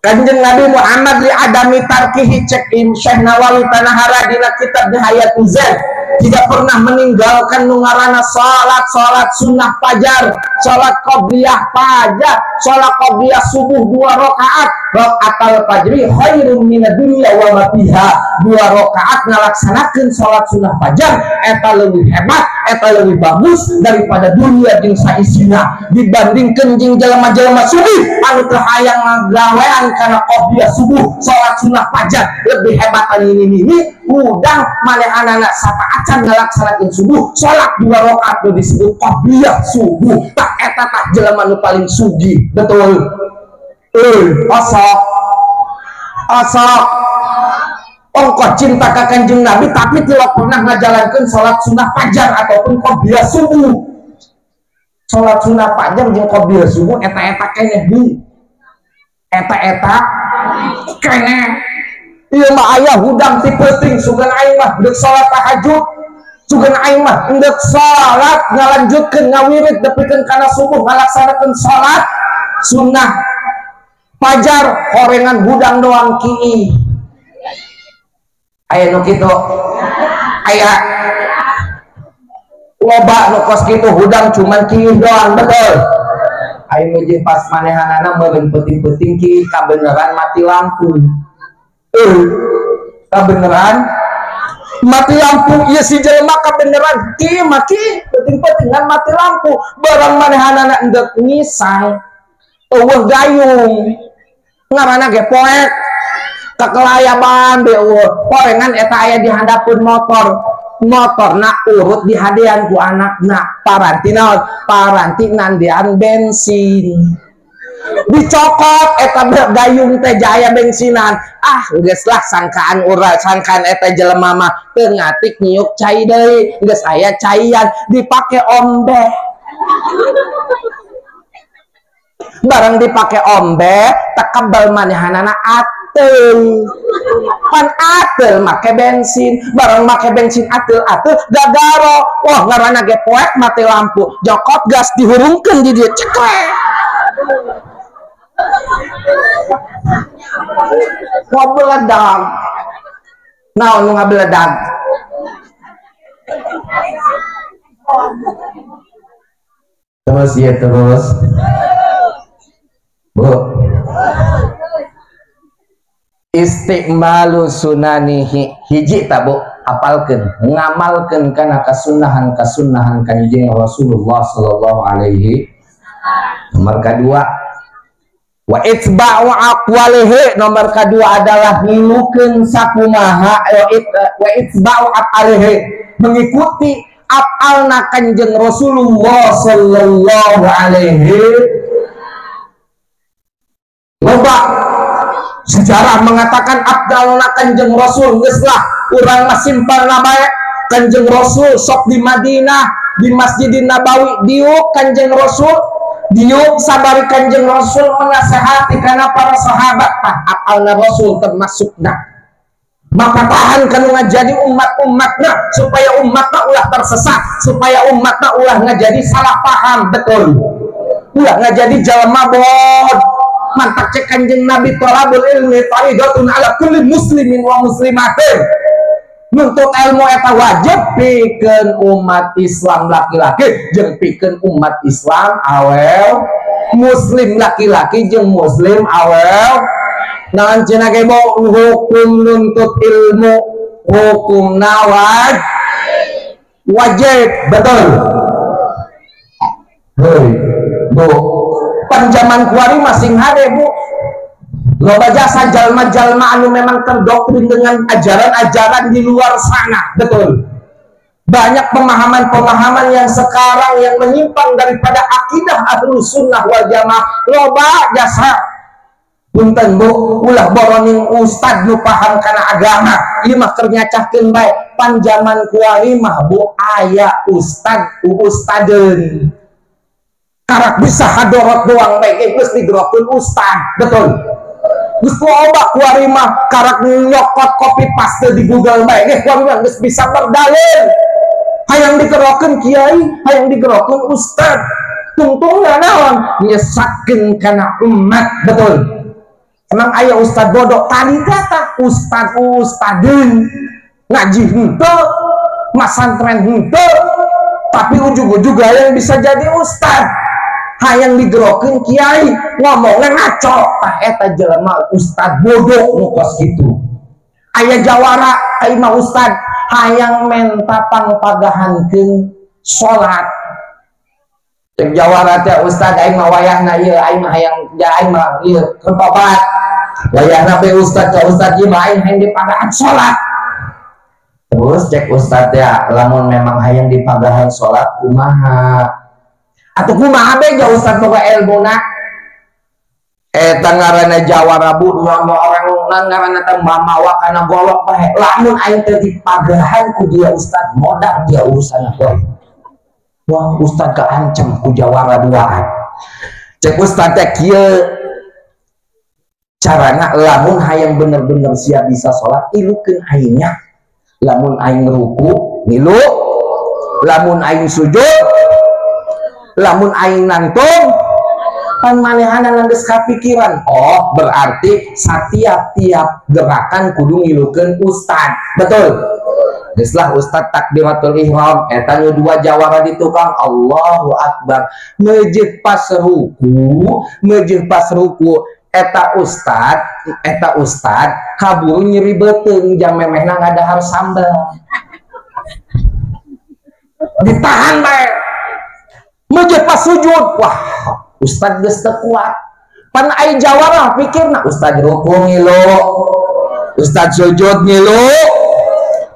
Kanjeng Nabi Muhammad li adami tarkihi, cek Syekh Nawawi Tanahara dina kitab Nihayatul Zain, tidak pernah meninggalkan nu ngaranna salat sunnah fajar, salat qobliyah fajar, salat qobliyah subuh 2 rakaat, rakaatul fajri khairum minad dunya wa ma fiha. 2 rakaat ngalaksanakeun salat sunnah fajar eta leuwih hebat, eta leuwih bagus daripada dunia jeung saisina, dibandingkeun jeung jelema-jelema subuh anu teu hayang ngagawean kana qobliyah subuh, salat sunnah fajar lebih hebat ini udang manehanana sapaacan ngalaksanakeun subuh, salat 2 rakaat nu disebut qobliyah subuh. Tak eta tah jelema nu paling sugih, betul. Osok osok ongkoh cinta ka Kanjeng Nabi tapi tidak pernah ngajalankeun salat sunnah fajar ataupun qobliyah subuh. Salat sunnah fajar jeung qobliyah subuh eta-eta keneh bu, eta-eta keneh. Ieu mah aya hudang ti peuting, sugan aing mah deuk salat tahajud, sugan aing mah deuk salat ngalanjutkeun ngawirid nepikeun kana subuh, ngalaksanakeun salat sunnah fajar horengan hudang doang kii. Aya nu kitu, aya loba nu kos kitu hudang cuman kii doang, betul. Aing meujeun pas manehanana meureun peuting-peuting kii kabeneran mati lampu. Kabeneran Mati lampu ieu si jelema kabeneran ki maki penting-pentingan mati lampu barang manehanana endek ngisang eueuh gayung ngaranna ge poek kekelayaban be eueuh poengan eta aya di handapeun motor motorna urut di hadean ku anakna paranti naon paranti nandian bensin dicokot eta gayung teh jaya bensinan ah geus lah sangkaan urang sangkaan eta jelema mah teu ngatik nyiuk cai deui geus aya caian dipake ombe barang dipake ombe tekebal manehanana ateul pan ateul make bensin barang make bensin ateul ateul gagaro wah ngaranna ge poek mati lampu jokot gas dihurungkeun di dieu ceklek ngabeledang naon nu ngabeledang terus ya terus bu istiqmalu sunanihi hiji ta bu apalkeun ngamalkeun kana kasunnahan-kasunnahan Kanjeng Rasulullah sallallahu alaihi. Nomor kedua wa itba'u aqwalihi, nomor kedua adalah ngilukeun sakumaha wa itba'u aqwalihi, mengikuti afalna Kanjeng Rasulullah sallallahu alaihi. Loba sejarah mengatakan afdalna Kanjeng Rasul geus lah urang mah simpanna bae Kanjeng Rasul sok di Madinah di Masjidin Nabawi diuk Kanjeng Rasul diuk sabari Kanjeng Rasul menasehati karena para sahabat tah afalna Rasul termasukna maka tahan kanu ngajadi umat-umatna supaya umatna ulah tersesat supaya umatna ulah ngajadi salah paham betul ulah ngajadi jalma bod mantak cek Kanjeng Nabi talabul ilmi faridatun ala kulli muslimin wa muslimatin nuntut ilmu eta wajib pikeun umat Islam laki-laki jeung pikeun umat Islam awel muslim laki-laki jeung muslim awel naon cenah ge hukum nuntut ilmu hukumna wajib betul. Hei bu panjaman kuari masing hade bu loba jasa jalma-jalma anu memang terdoktrin dengan ajaran-ajaran di luar sana betul banyak pemahaman-pemahaman yang sekarang yang menyimpang daripada akidah Ahlus Sunnah wal Jamaah loba jasa punten bu ulah boroning ustad nu paham kana agama ieu mah keur nyacahkeun bae panjaman kuari mah bu aya ustad ustadeun karak bisa hadorot doang bae geus digerokeun ustad betul geus loba kuari mah karak nyokot copy paste di Google bae geus kuari mah geus bisa berdalil hayang digerokeun kiai hayang digerokeun ustad tungtungna naon nyesatkeun kana umat betul. Emang aya ustad bodoh tadi kata ustad ustadeun ngaji henteu masantren henteu tapi ujug-ujug hayang bisa jadi ustad hayang digerokeun kiai ngomongnya ngaco tah eta jelema ustad bodoh nu kos kitu aya jawara ka imah ustad hayang menta pangpagahankeun salat cek jawara teh ustad aing mah wayahna ieu aing mah hayang ja aing mah ieu keur tobat wayahna be ustad ka ustad ieu mah aing hayang dipagahan salat terus cek ustad teh lamun memang hayang dipagahan salat kumaha atuh kumaha be ja ustad boga elmuna eta ngaranna jawara bu orang ngaranna teh mamawa kana golok bae lamun aing teh dipagahan ku dia ustad modal dia urusan bae wah ustad keancam ku jawara duaan cek ustad teh kieu carana lamun hayang bener-bener siap bisa salat ilukeun aingnya lamun aing ruku ngilu lamun aing sujud lamun aing nangtung pan manehanana geus kapikiran oh berarti satiap-tiap gerakan kudu ngilukeun ustad betul geus lah ustad takbiratul ihram eta nu dua jawara di tukang Allahu akbar meujeuh pas ruku Eta ustad kaburu nyeri beuteung jam memehna ngadahar sambel. Ditahan bae. Meujeuh pas sujud, wah, ustad geus teu kuat. Pan ai jawara pikirna ustad ruku ngilu, ustad sujud ngilu.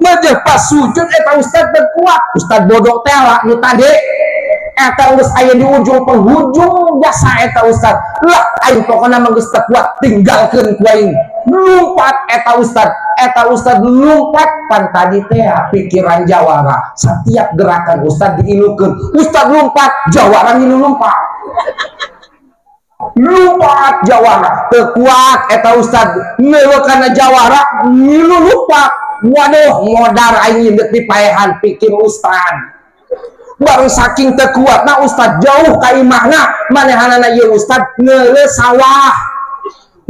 Meujeuh pas sujud eta ustad teu kuat, ustad bodoh teh lah nu tadi. Eta geus aya di ujung penghujung jasa eta ustad. Lah aing pokona mah geus teu kuat, tinggalkeun ku aing. Lumpat eta ustad lumpat pan tadi teh pikiran jawara. Setiap gerakan ustad diilukeun. Ustad lumpat, jawara ngilu lumpat. Lumpat jawara, teu kuat eta ustad ngeuleuh kana jawara ngilu lumpat. Waduh, modar aing deuk dipaehan pikir ustad. Baru saking teu kuatna ustad jauh ka imahna, manehanana ieu ustad ngeuleuh sawah.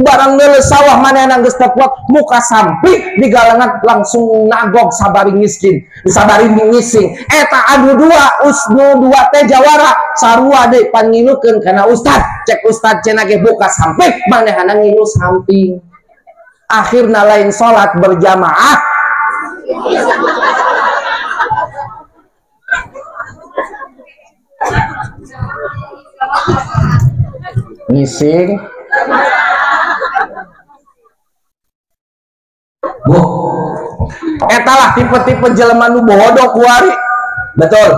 Barang ngeuleuh sawah manehna geus teu kuat, muka samping di galangan langsung nagog sabari miskin, sabari ngising. Eta anu dua usnu dua teh jawara sarua deui pangilukeun kana ustad. Cek ustad cenah ge buka samping, manehna ngilu samping. Akhirna lain salat berjamaah. Ngising. Bu, etalah tipe-tipe jelema nu bodoh kuari. Betul.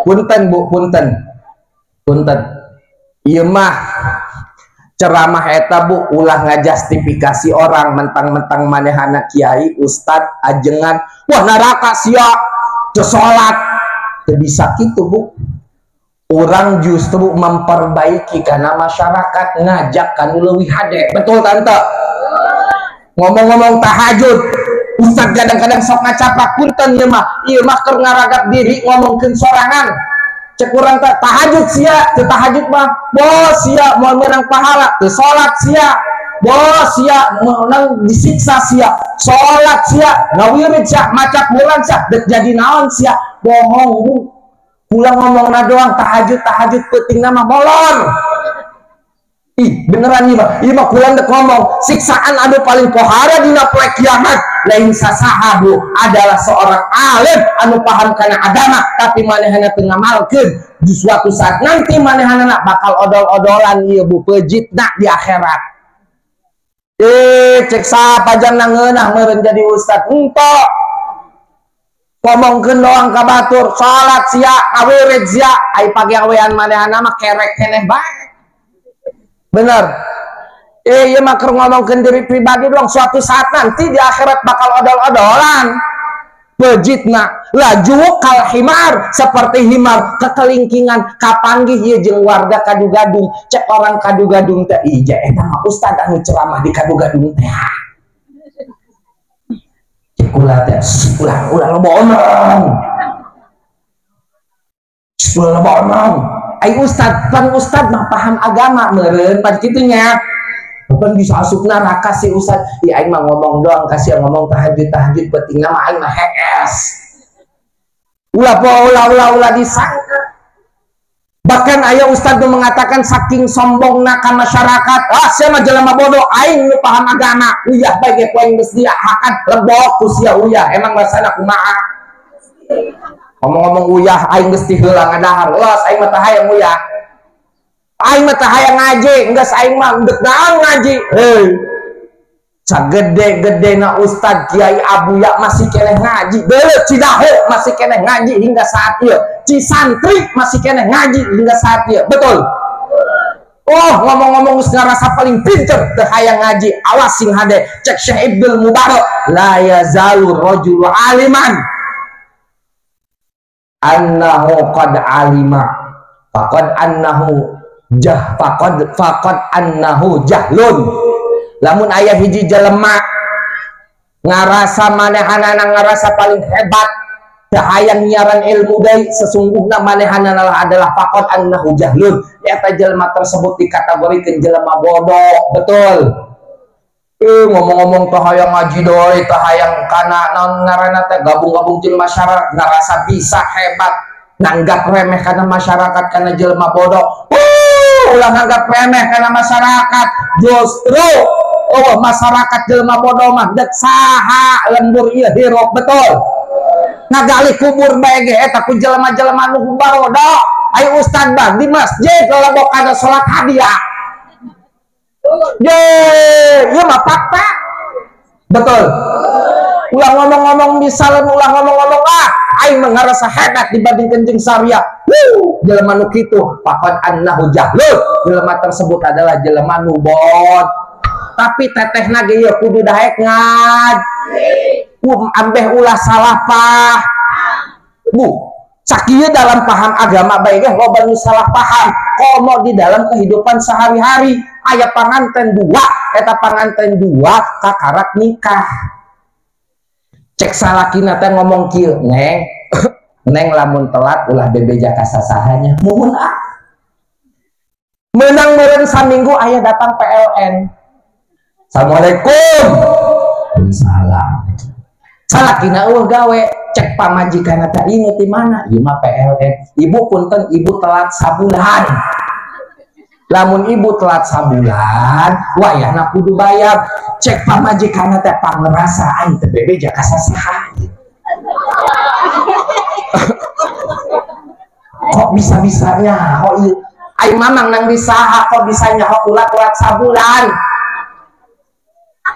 Punten Bu, punten. Punten. Ieu mah ceramah eta Bu ulah ngajustifikasi orang mentang-mentang manehana kiai, ustad, ajengan, wah neraka sia, teu salat. Teu bisa kitu Bu. Orang justru memperbaiki karena masyarakat ngajak kanu leuwih hade. Betul tante? Ngomong-ngomong tahajud, ustad kadang-kadang sok ngacapak punten ieu mah keur ngaragat diri ngomongkeun sorangan. Cek urang teh tahajud sia, teu tahajud mah bos sia moal meunang pahala, teu salat sia, bos sia meunang disiksa sia, salat sia, ngawirid sia, maca Quran sia, dek jadi naon sia, bohong Bu. Pulang ngomongna doang tahajud tahajud peutingna mah molor. Ih, beneran ieu mah. Ieu mah kulang dek ngomong, siksaan anu paling pohara dina poe kiamat lain sasaha Bu, adalah seorang alim anu paham kana agama tapi manehna teu ngamalkeun. Di suatu saat nanti manehna bakal odol-odolan ieu Bu, peujitna di akhirat. Cek sapa jang ngeunah meureun jadi ustad. Entok. Ngomongkeun doang ka batur, salat sia, ngawirid sia, ai pagawean manehna mah kerek keneh bae. Bener. Ieu mah keur ngomongkeun diri pribadi doang, suatu saat nanti di akhirat bakal odol-odolan. Pejitna laju kal himar, seperti himar kekelingkingan kapanggih ieu jeung warga Kadugadung. Cek orang Kadugadung teh ih eta mah ustad anu ceramah di Kadugadung teh. Cek ulah teh ulah ulah loba omong. Ulah loba omong. Ai ustad, pan ustad mah paham agama meureun pan kitu nya. Bukan bisa asup neraka si ustad. Ya aing mah ngomong doang, kasih ngomong tahajud tahajud pentingna mah aing mah hees. Ulah ulah ulah ulah disangka. Bahkan aya ustad nu mengatakan saking sombongna ka masyarakat, ah sia mah jelema bodoh, aing nu paham agama. Uyah bae ge ku aing geus diahakan lebok ku sia uyah, emang rasana kumaha. Ngomong-ngomong uyah aing geus tiheula ngadahar. Los aing mah teu hayang uyah. Aing mah teu hayang ngaji, geus aing mah deuk naon ngaji. Heuh. Sagede-gedena ustad Kiai Abuya masih keneh ngaji. Beuleut Cidaho masih keneh ngaji hingga saat ieu. Cisantri masih keneh ngaji hingga saat ieu. Betul. Oh, ngomong-ngomong geus ngarasa paling pinter teu hayang ngaji. Awas sing hade. Cek Syekh Ibnul Mubarak, la yazalu rajulu aliman annahu qad alima faqad annahu jah faqad faqad annahu jahlun. Lamun aya hiji jelema ngarasa manehanana ngarasa paling hebat teu hayang nyiaran ilmu deui, sesungguhna manehanana adalah faqad annahu jahlun. Eta jelema tersebut dikategorikeun jelema bodoh. Betul. Ngomong-ngomong teu hayang ngaji deui, teu hayang kana naon ngaranna teh gabung-gabung jeung masyarakat, ngarasa bisa hebat, nanggap remeh kana masyarakat kana jelema bodoh. Ulah nganggap remeh karena masyarakat. Justru oh masyarakat jelema bodoh mah dek saha lembur ieu hirup, betul. Ngagali kubur bae ge eta ku jelema-jelema nu barodo. Ayo ustad bah di masjid lelebok ada salat hadiah. Ye, ieu mah fakta. Betul. Ulah ngomong-ngomong misalnya ulah ngomong-ngomong ah aing mah ngarasa hebat dibandingkeun jeung syariah. Wuh, jelema nu kitu faqad annahu jahlun. Jelema tersebut adalah jelema nu bod. Tapi tetehna ge ieu kudu daek ngad. Ambeh ulah salah pah. Bu, sakieu dalam paham agama bae ge loba nu salah paham. Komo di dalam kehidupan sehari-hari aya panganten dua, eta panganten dua kakarak nikah. Cek salakina teh ngomong kieu, "Neng, neng lamun telat ulah bebeja ka sasahanya." Muhun ah. Menang meureun saminggu aya datang PLN. Assalamualaikum. Salam. Salakina eueuh gawe, cek pamajikanna teh ieu ti mana? Ieu mah PLN. Ibu punten ibu telat sabulan. Lamun ibu telat sabulan, wayahna kudu bayar. Cek pamajikanna teh pangrasa aing teh bebeja ka sasaha. Kok bisa-bisanya kok ieu? Aing mamang nang di saha kok bisa nyaho kula telat sabulan.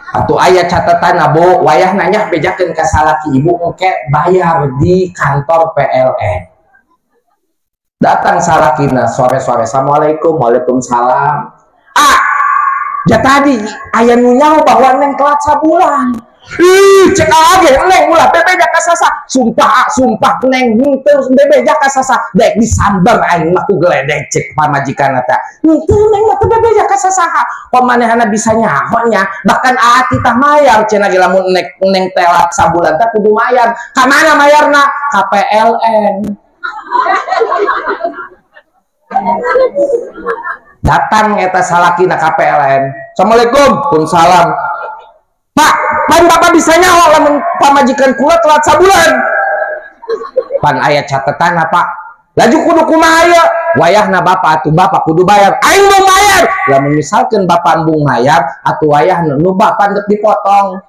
Atau aya catatan bu, wayah nanya bejakeun ka salaki ibu engke bayar di kantor PLN. Datang salakina sore-sore, assalamualaikum, waalaikumsalam. Ah, ya tadi aya nu nyaho bahwa neng telat sabulan. Ih, cek lagi neng ulah bebeja ka sasa. Sumpah, sumpah neng henteu bebeja ka sasa. Dek disamber aing mah ku geledek cek pamajikanna teh. Henteu neng mah teu bebeja ka sasaha. Pamanehana bisa nyaho nya, bahkan aa titah mayar cenah ge lamun neng telat sabulan teh kudu mayar. Ka mana mayarna? Ka PLN. Datang eta salakina ka PLN. Assalamualaikum, waalaikumsalam. Pak, pan bapak bisa nyaho lamun pamajikan kula telat sabulan. Pan aya catatan apa? Laju kudu kumaha ieu? Wayahna bapak atuh bapak kudu bayar. Aing mau bayar. Lamun misalkeun bapak embung mayar atuh wayahna nu bapak deuk dipotong.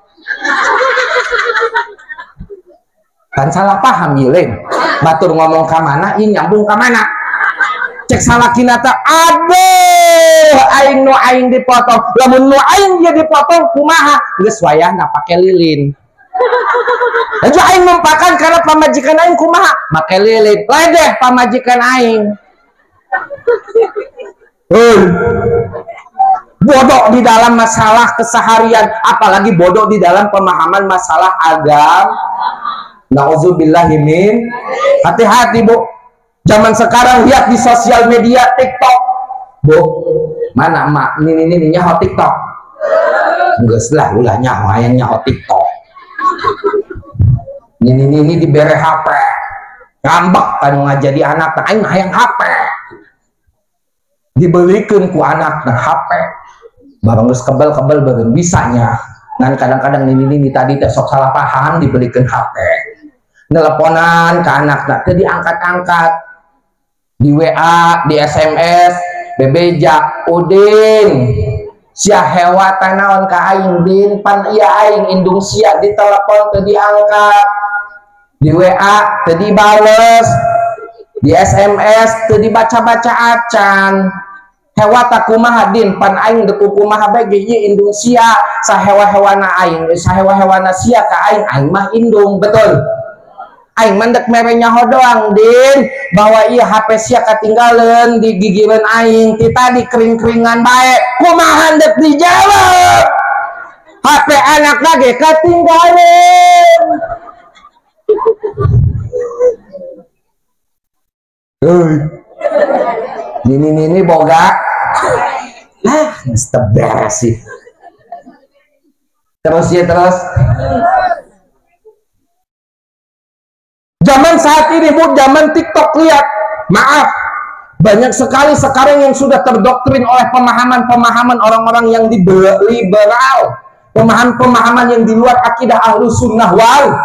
Kan salah paham ieu leung. Batur ngomong ka mana, ieu nyambung ka mana? Cek salakina teh, aduh, aing nu aing dipotong. Lamun nu aing dia dipotong kumaha? Geus wayahna pake lilin. Laju aing mempakan karena pamajikan aing kumaha? Make lilin. Ledeh pamajikan aing. Hei. Bodoh di dalam masalah keseharian, apalagi bodoh di dalam pemahaman masalah agama. Nauzubillahimin. Hati-hati, Bu. Zaman sekarang lihat di sosial media TikTok. Bu, mana mak ini nyaho TikTok? Geus lah ulah nyaho hayang nyaho TikTok. Ini dibere HP. Ngambek kan ngajadi anak aing hayang HP. Dibelikeun ku anak nah HP. Barang geus kebel-kebel beureun bisanya. Ngan kadang-kadang ini tadi teh sok salah paham dibelikeun HP. Nelponan ke anak nah teu diangkat-angkat. Di WA, di SMS, bebeja, Udin, sia hewa tanaon ka aing din, pan iya aing indung sia di telepon teu diangkat, di WA teu dibales, di SMS teu dibaca-baca acan. Hewa tak kumaha din, pan aing deuk kumaha bae ge ieu indung sia, sahewa-hewana aing, sahewa-hewana sia ka aing, aing mah indung, betul. Aing mendek mere nyaho doang din bahwa iya HP sia katinggalan di gigireun aing ti tadi kering-keringan bae kumaha ndek dijawab HP anak lagi katinggalan. Hei, nini boga ah geus teu beres sih. Terus ya terus. Zaman saat ini Bu, zaman TikTok lihat, maaf, banyak sekali sekarang yang sudah terdoktrin oleh pemahaman-pemahaman orang-orang yang liberal, pemahaman-pemahaman yang di luar akidah ahlu sunnah wal.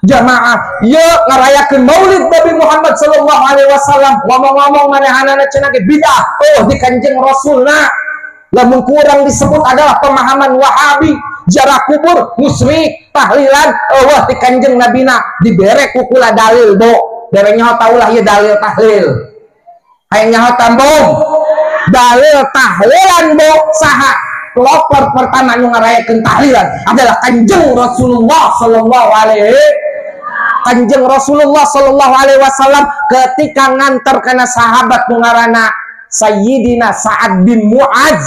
Jamaah ye ngarayakeun Maulid Nabi Muhammad sallallahu alaihi wasallam ngomong-ngomong manehanana cenah ge bidah oh di Kanjeng Rasulna. Lamun kurang disebut adalah pemahaman Wahabi, jarah kubur, musyrik, tahlilan eueuh di Kanjeng Nabina dibere ku kula dalil bo. Bere nyaho taulah ieu dalil tahlil. Hayang nyaho tambung. Dalil tahlilan bo saha? Pelopor pertama nu ngarayakeun tahlilan adalah Kanjeng Rasulullah sallallahu alaihi. Kanjeng Rasulullah sallallahu alaihi wasallam ketika nganter kana sahabat nu ngaranna Sayyidina Sa'ad bin Mu'adz.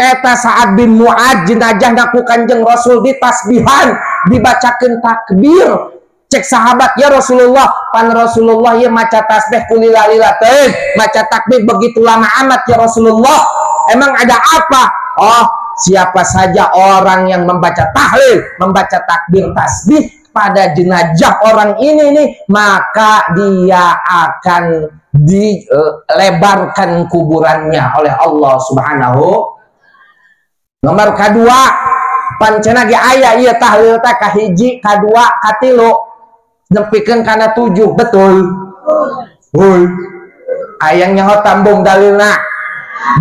Eta Sa'ad bin Mu'adz jenazahna ku Kanjeng Rasul ditasbihan, dibacakeun takbir. Cek sahabat, ya Rasulullah, pan Rasulullah ya maca tasbih kulila-lila teh, maca takbir begitu lama amat ya Rasulullah. Emang ada apa? Oh, siapa saja orang yang membaca tahlil, membaca takbir tasbih pada jenazah orang ini nih, maka dia akan dilebarkan kuburannya oleh Allah Subhanahu. Nomor kedua, pancena ge aya ieu tahlil teh kahiji, kadua, katilu, nepikeun kana 7, betul. Hoi. Ayang nyaho tambung dalilna.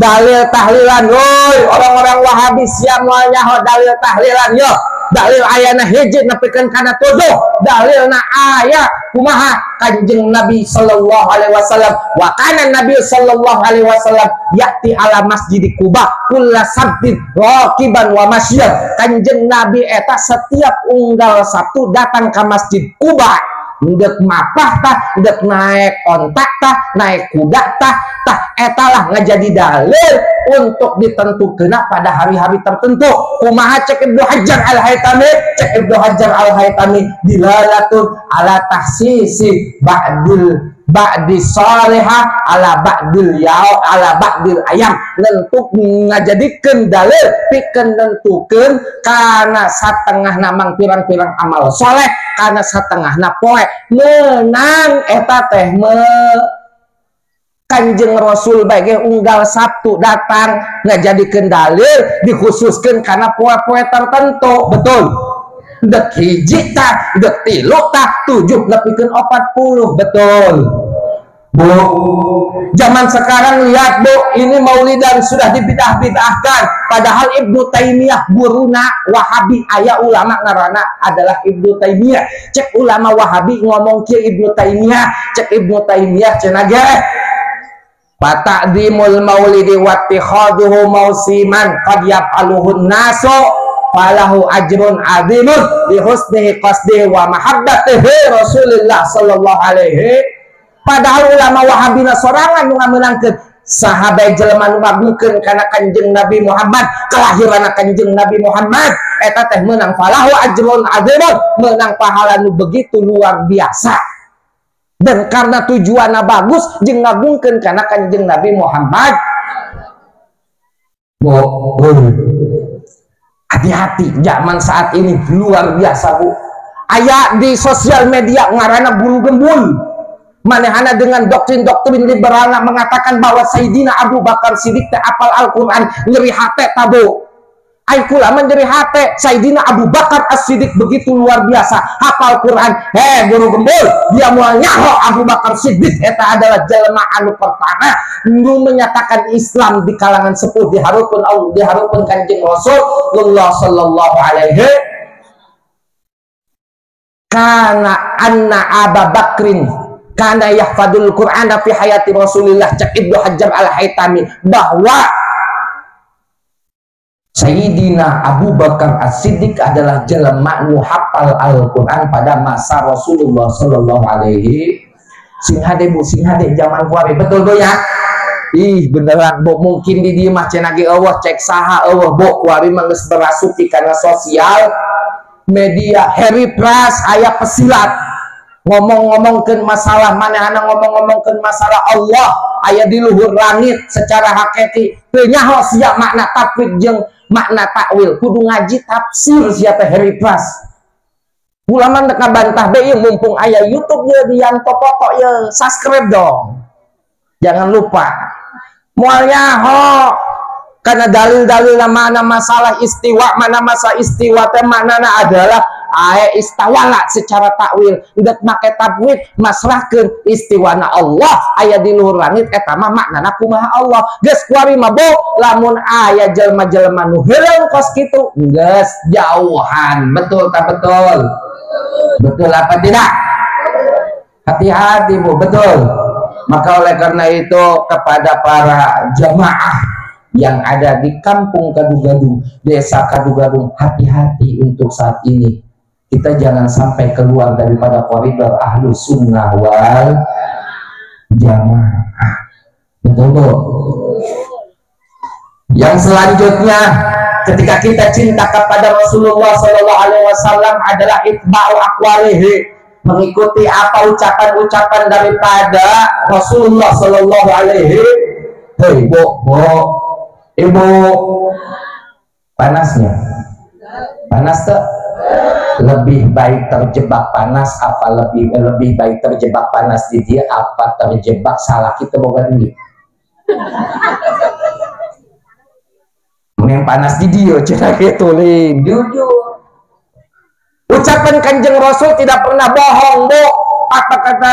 Dalil tahlilan, woi orang-orang Wahabi siap moal nyaho dalil tahlilan yo. Dalil ayana hiji nepikeun kana 7, dalilna aya kumaha Kanjeng Nabi sallallahu alaihi wasallam wa kana Nabi sallallahu alaihi wasallam ya'ti ala masjid Quba kulla sabtin raqiban wa masyan. Kanjeng Nabi eta setiap unggal Sabtu datang ke Masjid Quba, ndek mapah tah, ndek naik ontak tah, naik kuda tah, tah etalah ngajadi dalil untuk ditentukan pada hari-hari tertentu. Kumaha cek Ibnu Hajar Al-Haytami, cek Ibnu Hajar Al-Haytami dilalatun ala tahsisi ba'dil ba'di salihah ala ba'dil yao ala ba'dil ayam, nentuk ngajadikeun dalil pikeun nentukeun kana satengahna mang pirang-pirang amal soleh, kana satengahna poe menang eta teh Kanjeng Rasul bae unggal Sabtu datang ngajadikeun dalil dikhususkeun kana poe-poe tertentu, betul. Dek hiji tah, dek tilu tah, 7 nepikeun 40, betul. Bu, zaman sekarang lihat bu, ini maulidan sudah dibidah-bidahkan. Padahal Ibnu Taimiyah guruna Wahabi, aya ulama ngarana adalah Ibnu Taimiyah. Cek ulama Wahabi ngomong kieu Ibnu Taimiyah, cek Ibnu Taimiyah cenah ge fata'dimul maulidi wattikhaduhu mausiman qad yaf'aluhun nasu falahu ajrun azimun bi husnihi qasdihi wa mahabbatihi Rasulillah sallallahu alaihi. Padahal ulama Wahabina sorangan nu ngamenangkeun sahabat jelema nu ngagungkeun kana Kanjeng Nabi Muhammad, kelahiran Kanjeng Nabi Muhammad eta teh meunang falahu ajrun azimun, meunang pahala nu begitu luar biasa. Dan karena tujuanna bagus jeung ngagungkeun kana Kanjeng Nabi Muhammad. Bu, hati-hati zaman saat ini luar biasa bu. Aya di sosial media ngarana guru gembul. Manehana dengan doktrin-doktrin liberal mengatakan bahwa Sayyidina Abu Bakar Siddiq teh apal Al-Qur'an nyeri hate tabu. Ai kula nyeri hate Sayyidina Abu Bakar As-Siddiq begitu luar biasa hafal Quran. Heh guru gembul, dia moal nyaho Abu Bakar Siddiq eta adalah jelema anu pertama nu menyatakan Islam di kalangan sepuh diharupun Allah, diharupun Kanjeng Rasulullah sallallahu alaihi. Kana anna Abu Bakrin kana yahfadul Qur'ana fi hayati Rasulillah, cek Ibnu Hajar Al-Haytami bahwa Sayyidina Abu Bakar As-Siddiq adalah jelema nu hafal Al-Qur'an pada masa Rasulullah sallallahu alaihi. Sing hade bu, sing hade zaman kuari, betul bu ya? Ih beneran bu, mungkin di dieu mah cenah ge eueuh cek saha eueuh bu, kuari mah geus berasuki kana sosial media. Harry Pras aya pesilat ngomong-ngomongkeun masalah manehana, ngomong-ngomongkeun masalah Allah aya di luhur langit secara hakiki teu nyaho sia makna tafwid jeung makna takwil, kudu ngaji tafsir sia teh Harry Pras. Ulama dek ngabantah be ieu mumpung aya YouTube ye di Yanto Pokok ye, subscribe dong. Jangan lupa. Moal nyaho karena dalil-dalil mana masalah istiwa, mana masa istiwa teh maknana adalah ae istawala secara takwil deuk make tafwid masrahkeun istiwana Allah aya di luhur langit eta mah maknana kumaha Allah. Geus kuari mah bu lamun aya jelema-jelema nu heuleung kos kitu geus jauhan. Betul tak betul? Betul apa tidak? Hati-hati bu, betul. Maka oleh karena itu kepada para jamaah yang ada di kampung Kadunggadung, desa Kadunggadung, hati-hati untuk saat ini. Kita jangan sampai keluar daripada koridor ahlu sunnah wal jamaah. Betul bu? Yang selanjutnya, ketika kita cinta kepada Rasulullah SAW adalah itba'u aqwalihi, mengikuti apa ucapan-ucapan daripada Rasulullah Shallallahu Alaihi. Hei bu, bu, ibu, panasnya, panas tuh. Lebih baik terjebak panas apa lebih baik terjebak panas di dia apa terjebak salah kita boga duit. Yang panas di dia cerah gitu lim, jujur. Ucapan Kanjeng Rasul tidak pernah bohong, bu. Apa kata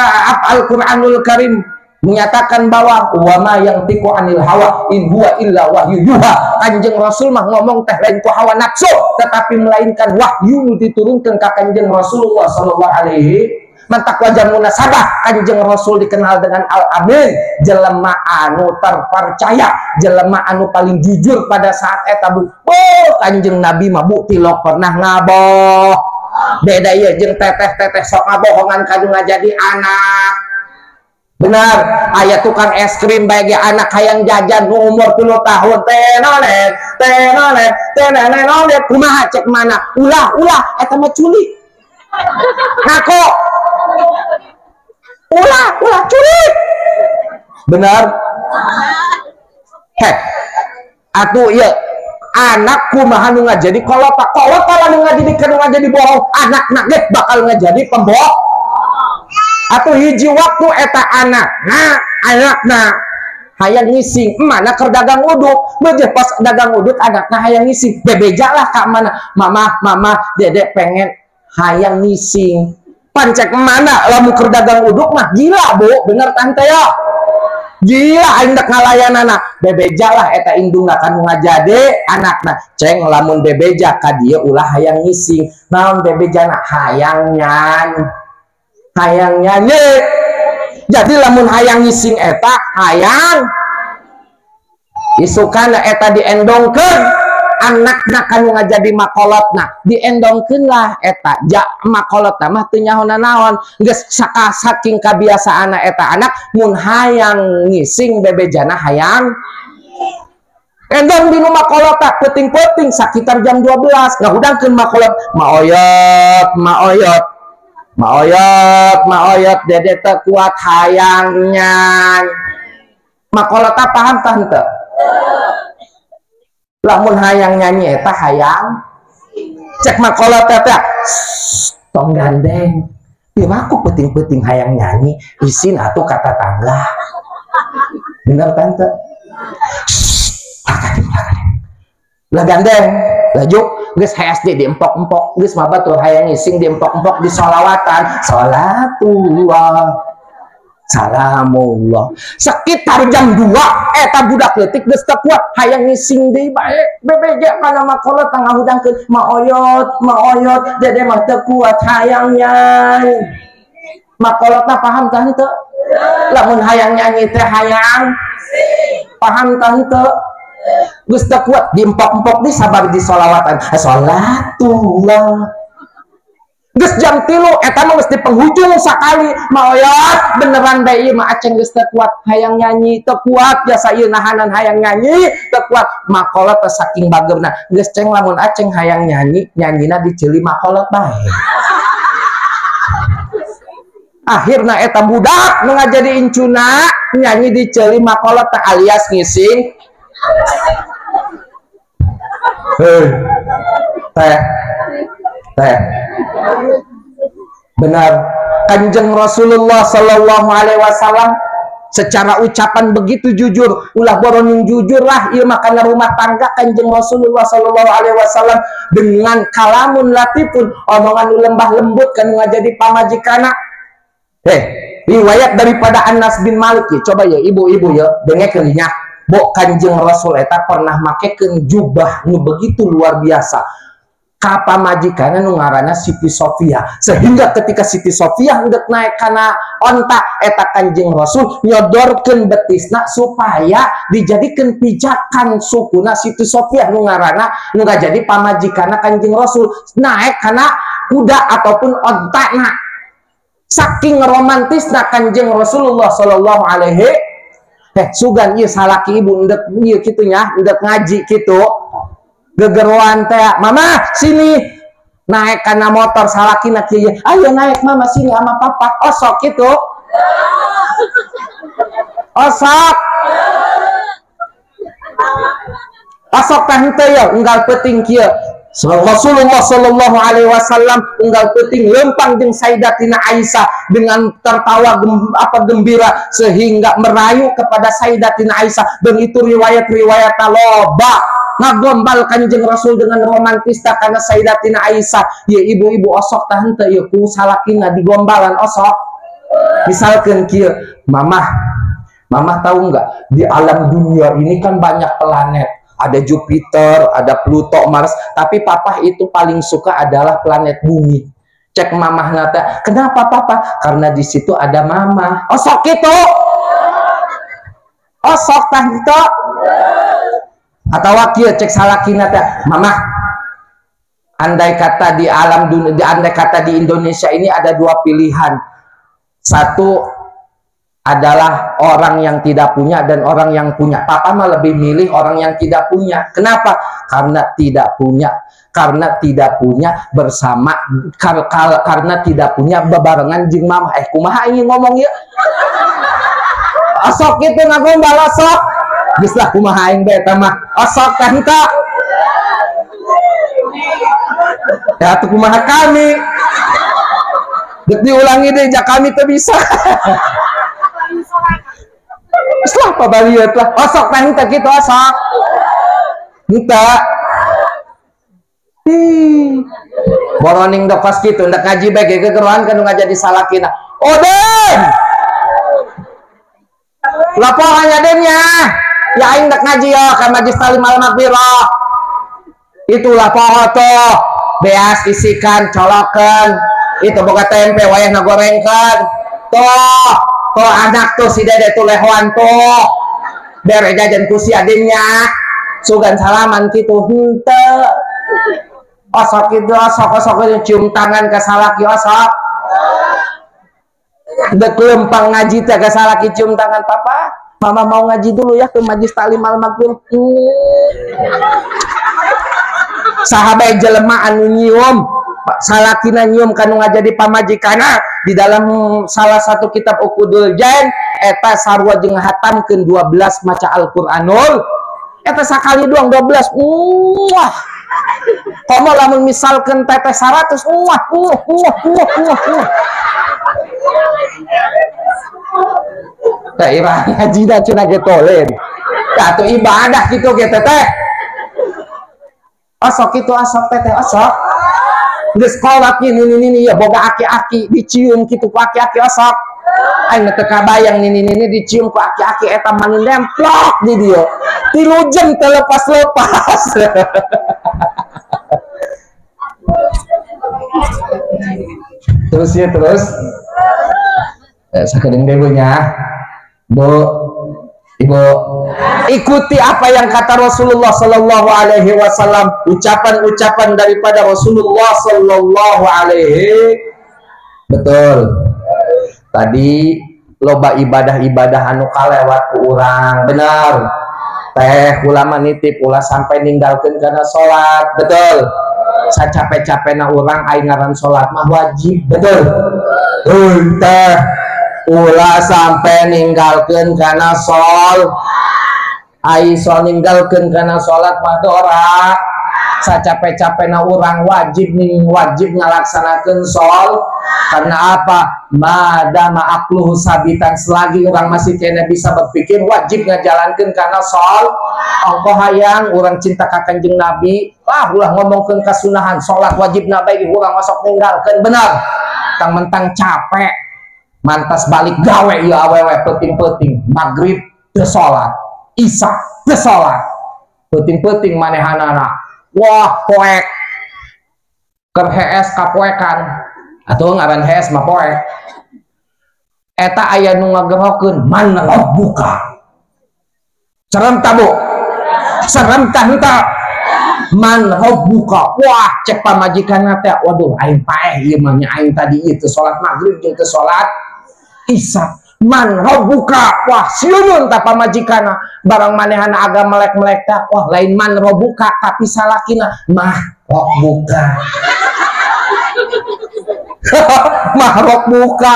Al-Quranul Karim menyatakan bahwa wa ma yantiqu anil hawa in huwa illa wahyu yuha. Kanjeng Rasul mah ngomong teh lain ku hawa nafsu, tetapi melainkan wahyu nu diturunkan ka Kanjeng Rasulullah sallallahu alaihi. Mantak wajah munasabah Kanjeng Rasul dikenal dengan Al-Amin, jelema anu terpercaya, jelema anu paling jujur pada saat eta bu. Oh, Kanjeng Nabi mah bu tilok pernah ngaboh. Beda ieu jeung teteh-teteh sok ngabohongan kadu ngajadi anak. Benar, aya tukang es krim bagi anak hayang jajan nu umur 10 tahun tenonet tenonet tenonet kumaha cek mana? Ulah ulah eta mah culik. Ngaku. Ulah ulah culik. Benar? Heh. Atuh ieu anak kumaha nu ngajadi kolot kolot kalau nu ngajadi kanu ngajadi bohong, anakna ge bakal ngajadi pembohong. Atau hiji waktu eta anak nah anakna hayang ngising mana keur dagang uduk beje pas dagang uduk anakna hayang ngising bebeja lah ka mana mama mama dedek pengen hayang ngising pancek mana lamun keur dagang uduk mah gila bu, bener tante ya gila aing dek ngalayanana bebeja lah eta indungna kanu ngajade anakna ceng lamun bebeja ka dieu ulah hayang ngising naon bebejana hayang nyan hayang nyanyi. Jadi lamun hayang ngising eta hayang isukana eta diendongkeun anakna kanu ngajadi makolotna diendongkeun lah eta ja makolotna mah teu nyaho nanaon geus saking kabiasaana eta anak mun hayang ngising bebejana hayang endong di makolotna peuting-peuting sakitar jam 12 ngahudangkeun makolot maoyot maoyot maoyot maoyot dede teu kuat hayang nyan makolota paham tante lamun hayang nyanyi eta hayang cek makolota teh tong gandeng piraku peuting-peuting hayang nyanyi isin atuh kata tangga bener tante lah gandeng laju geus HSD di empok-empok geus mah batur hayang ngising di empok-empok di sholawatan sholatullah salamullah sekitar jam 2 eta budak leutik geus teu kuat hayang ngising deui bae bebeja kana makolot ngahudangkeun maoyot maoyot dede mah teu kuat hayang nyanyi makolotna paham tah henteu lamun hayang nyanyi teh hayang paham tah henteu geus teu kuat diempok-empok di sabar di sholawatan sholatullah geus jam 3 eta mah geus di penghujung sakali maoyot beneran bae ieu mah aceng geus teu kuat hayang nyanyi teu kuat biasa ieu nahanan hayang nyanyi teu kuat makolot teh saking bageurna geus ceng lamun aceng hayang nyanyi nyanyina diceuli makolot bae akhirna eta budak nu ngajadi incuna nyanyi diceuli makolot teh alias ngising. Hei, teh, teh, benar. Kanjeng Rasulullah Sallallahu Alaihi Wasallam Secara ucapan begitu jujur, ulah boroning jujur lah ieu mah kana rumah tangga Kanjeng Rasulullah sallallahu alaihi wasallam dengan kalamun latifun, omongan lembah lembut kan ngajadi pamajikana. Riwayat daripada Anas bin Malik ya, coba ya ibu-ibu ya dengekeun nya. Bok Kanjeng Rasul eta pernah makekeun jubah nu begitu luar biasa ka pamajikanna nu ngaranna Siti Sofia, sehingga ketika Siti Sofia hendak naik kana onta eta Kanjeng Rasul nyodorkeun betisna supaya dijadikeun pijakan sukuna Siti Sofia nu ngaranna nu jadi pamajikanna Kanjeng Rasul naik kana kuda ataupun ontana. Saking romantisna Kanjeng Rasulullah sallallahu alaihi sugan ieu salaki ibu endek ieu kitu nya endek ngaji kitu gegeruan teh mama sini naik karena motor salakina kieu ayo naik mama sini sama papa osok gitu osok osok teh henteu ya unggal peuting kieu. Rasulullah sallallahu alaihi wasallam unggal peuting lempang jeung Sayyidatina Aisyah dengan tertawa gembira sehingga merayu kepada Sayyidatina Aisyah, dan itu riwayat-riwayat loba ngagombal Kanjeng Rasul dengan romantis karena Sayyidatina Aisyah. Ya ibu-ibu osok tah henteu ieu ku salakina digombalan osok. Misalkeun kieu, mamah, mamah tahu nggak di alam dunia ini kan banyak planet. Ada Jupiter, ada Pluto, Mars, tapi papa itu paling suka adalah planet bumi. Cek mamah nata, kenapa papa? Karena di situ ada mama. Osok itu, osok tah itu. Atau wakil cek salakina teh, mama. Andai kata di alam dunia, andai kata di Indonesia ini ada dua pilihan. Satu adalah orang yang tidak punya dan orang yang punya. Papa mah lebih milih orang yang tidak punya. Kenapa? Karena tidak punya. Karena tidak punya bersama, karena tidak punya bebarengan jeung mama. Kumaha ieu ngomong ieu? Osok kitu ngagombal osok. Geus lah kumaha aing bae eta mah. Osok teh henteu. Ya atuh kumaha kami. Deuk diulangi deui ja kami teu bisa. Setelah pabaliut lah, osok teh henteu kitu osok. Henteu. Boroning dokos kitu hendak ngaji bae gegeruan kan nu ngajadi salakina. Oden. Laporannya dennya. Ya aing hendak ngaji ya ka majlis talim al maghfirah. Itulah poho tuh. Beas isikan colokeun. Itu boga tempe wayahna gorengkeun. Tuh. Tuh anak tuh si dede tuh lehoan tuh bere jajan ku si adinnya sugan salaman kitu henteu osok kitu osok osok cium tangan ka salaki osok dek lempang ngaji teh ka salaki cium tangan papa mama mau ngaji dulu ya ke majlis taklim al maghfirah. Sahabat jelema anu nyium salakina nyium kanu ngajadi pamajikana di dalam salah satu kitab Uqudul Jain eta sarua jeung hatamkeun 12 maca Al-Qur'anul eta sakali doang 12. Wah. Komo lamun misalkeun teteh 100 wah wah. Teh irah ngaji da cenah ge tolen. Atuh ibadah kitu ge teteh. Osok kitu osok teteh osok. Geus kolot nini-nini ya boga aki-aki dicium kitu ku aki-aki osok. Aing teu kabayang nini-nini dicium ku aki-aki eta mah nemplok di dieu. 3 jam teu lepas-lepas. Terus ya terus. Sakedeung deui nya. Bu, Ibu, ikuti apa yang kata Rasulullah sallallahu alaihi wasallam, ucapan-ucapan daripada Rasulullah sallallahu alaihi. Betul. Tadi loba ibadah-ibadah anu kalewat ku urang, benar. Teh ulama nitip ulah sampai ninggalkeun kana salat, betul. Sacapek-capekna urang aing ngaran salat mah wajib, betul. Heuh teh ulah sampai ninggalkeun kana sol. Ai so ninggalkeun kana salat mah dora. Sacapek-capekna urang wajib nih, wajib ngalaksanakeun sholat. Karena apa? Madama aqluhu sabitan, selagi orang masih kena bisa berpikir wajib ngajalankeun karena sholat. Ongko hayang urang cinta ka Kanjeng Nabi, lah ulah ngomongkeun kasunahan sholat wajib nabi urang masuk ninggalkeun, bener. Mentang-mentang capek mantas balik gawe ieu awewe peuting-peuting maghrib teu sholat, isya teu sholat, peuting-peuting manehanana. Wah, poek keur hees kapoekan atuh ngaran hees mah poek. Eta aya nu ngagerokeun man rabbuka. Serem ta Bu? Serem ta henteu? Man rabbuka. Wah, cek pamajikanna teh, waduh aing paeh ieu mah nya, aing tadi ieu teu salat maghrib jeung teu salat isya. Man rabbuka. Wah, sieuneun ta pamajikanna, barang manehana agak melek-melek ta, wah lain man rabbuka tapi salakina mah rabbuka. Mah rabbuka.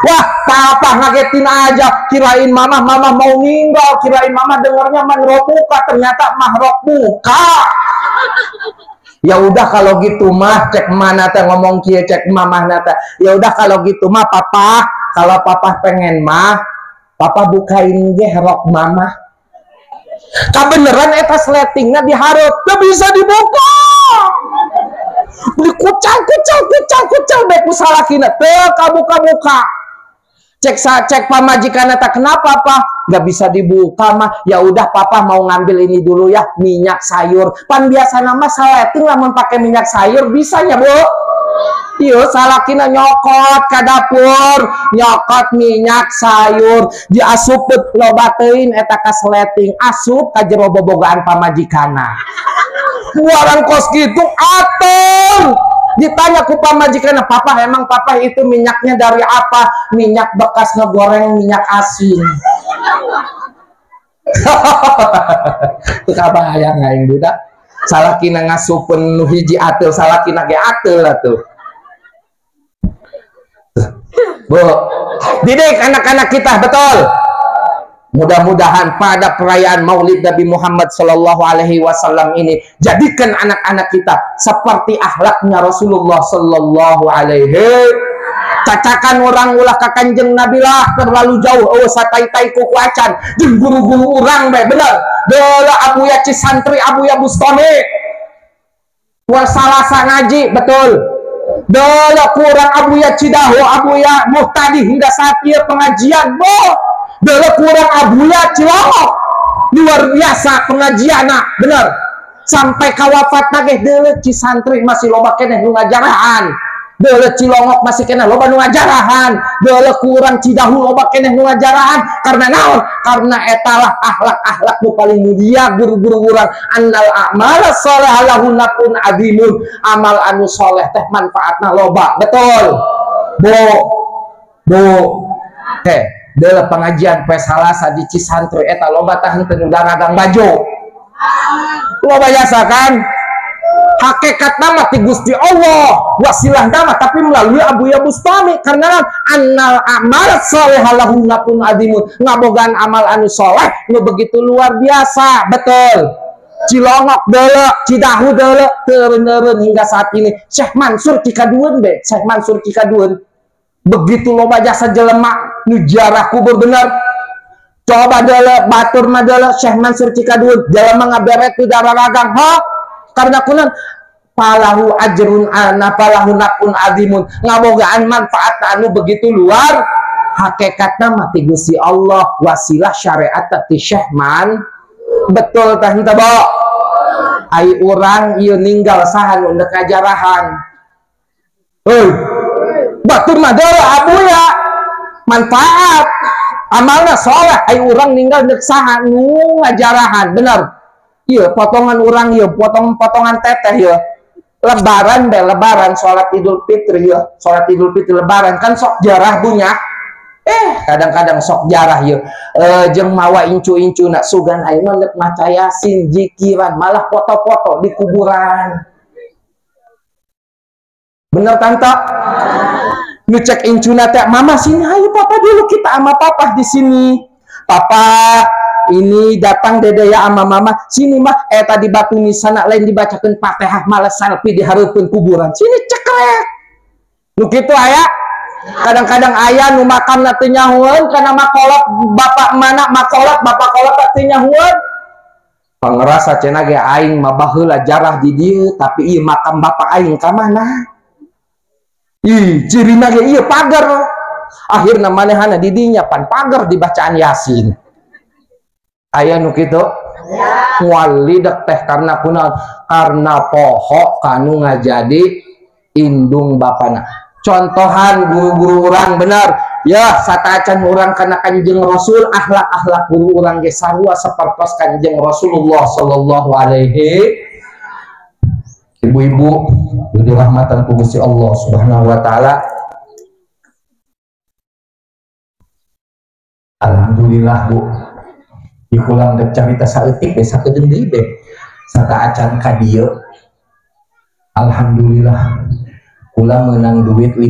Wah, papa ngagetin aja, kirain mama, mama mau ninggal, kirain mama dengarnya man rabbuka, ternyata mah rabbuka. Ya udah kalau gitu mah, cek mana teh ngomong kieu, cek mamah teh. Ya udah kalau gitu mah papa, kalau papa pengen mah, papa bukain ge rok mama. Kabeneran eta sletingna dihareup, teu bisa dibuka. Dikucal kucal kucal kucal bae ku salakina, teu kabuka-buka. Cek cek pamajikanna teh, kenapa pa? Nggak bisa dibuka mah. Ya udah papa mau ngambil ini dulu ya, minyak sayur. Pan biasa nama saleting lamun pakai minyak sayur bisa ya Bu? Iya, salakina nyokot ke dapur, nyokot minyak sayur, diasupet loba teuing eta ka sleting, asup ka jero bobogaan pamajikanna. Buaran kos gitu atur. Ditanya ku pamajikanna, papa emang papa itu minyaknya dari apa? Minyak bekas ngegoreng minyak asin. Kabayang aing budak. Salakina ngasupeun nu hiji ateul, salakina ge ateul atuh. Bu, didik anak-anak kita betul. Mudah-mudahan pada perayaan Maulid Nabi Muhammad Sallallahu Alaihi Wasallam ini, jadikan anak-anak kita seperti akhlaknya Rasulullah Sallallahu Alaihi. Cacakan orang ulah ka Kanjeng Nabi lah terlalu jauh. Oh, satai-tai kuku acan. Jeung guru-guru urang bae bener. Deuleu Abuya Cisantri, Abuya Bustami. Wah salasa ngaji betul. Deuleu kurang Abuya Cidahu, Abuya Muhtadi hingga saat ieu pengajian. Bo, deuleu kurang Abuya Cilongok. Luar biasa pengajianna, bener. Sampai ka wafat ge deuleu Cisantri masih loba keneh nu ngajarahan. Deuleu Cilongok masih keneh loba nu ngajarahan. Deuleu kurang Cidahu loba keneh nu ngajarahan. Karena naon? Karena etalah akhlak-akhlak nu paling mulia guru-guru urang. Annal a'mal sholihah lahu nafun adzimun. Amal anu soleh teh manfaatna loba. Betul. Bu. Bu. Teh, deuleu pengajian poe Salasa di Cisantri eta loba tah henteu nu daragang baju. Loba jasa kan? Hakikat nama ti Gusti Allah, wasilah nama tapi melalui Abuya Bustami. Karena annal amal sholihah lahu nafun adzimun, ngabogaan amal anu soleh nu begitu luar biasa, betul. Cilongok deuleu, Cidahu deuleu, teureun-eureun hingga saat ini. Syekh Mansur Cikadueun be, Syekh Mansur Cikadueun begitu loba jasa jelema nu jarah kubur bener. Coba deuleu batur mah deuleu Syekh Mansur Cikadueun jelema ngaberet tu dararagang, ha? Karena kunan palahu ajrun ana palahu nafun azimun, ngabogaan manfaat anu begitu luar. Hakikatna mah ti Gusti Allah, wasilah syariat ti Syekh Man. Betul tah henteu Bo? Ai urang ieu ninggal saha nu ndek ngajarahan. Heuy. Batur mah deuleu Abuya manfaat amalna soleh, ai urang ninggal ndek saha nu ngajarahan, bener. Iya, potongan orang, iya, potong-potongan teteh ya. Lebaran deh, lebaran, sholat Idul Fitri ya, sholat Idul Fitri lebaran kan sok jarah bunya. Kadang-kadang sok jarah ya. Jeung mawa incu-incu nak sugan aing mah deuk maca Yasin, jikiran, malah foto-foto di kuburan. Bener tante? Nu cek incuna teh, mama sini, ayo papa dulu kita sama papa di sini. Papa Ini datang dede ya ama mama sini mah eta di batu nisana lain dibacakeun Fatihah malah selfie di hareupeun kuburan. Sini cekrek. Nu kitu aya. Kadang-kadang aya nu makamna teu nyahoeun kana makolot bapak mana makolot bapak kolot teu nyahoeun. Pangrasa cenah ge aing mah baheula jarah di dieu tapi ieu makam bapak aing ka mana? Ih, cirina ge ieu pagar. Akhirna manehana di dinya pan pagar dibacaan Yasin. Aya nu kitu? Moal lidek teh karena kunaon? Karena poho kanu ngajadi indung bapana. Contohan guru-guru urang bener ya, sataacan urang kana Kanjeng Rasul, akhlak-akhlak guru urang ge sarua sapertos Kanjeng Rasulullah sallallahu alaihi. Ibu-ibu dirahmatan ku Gusti Allah Subhanahu wa taala. Alhamdulillah Bu, di pulang dek carita saeutik be sakedeung deui be sataacan ka dieu. Alhamdulillah kula menang duit 50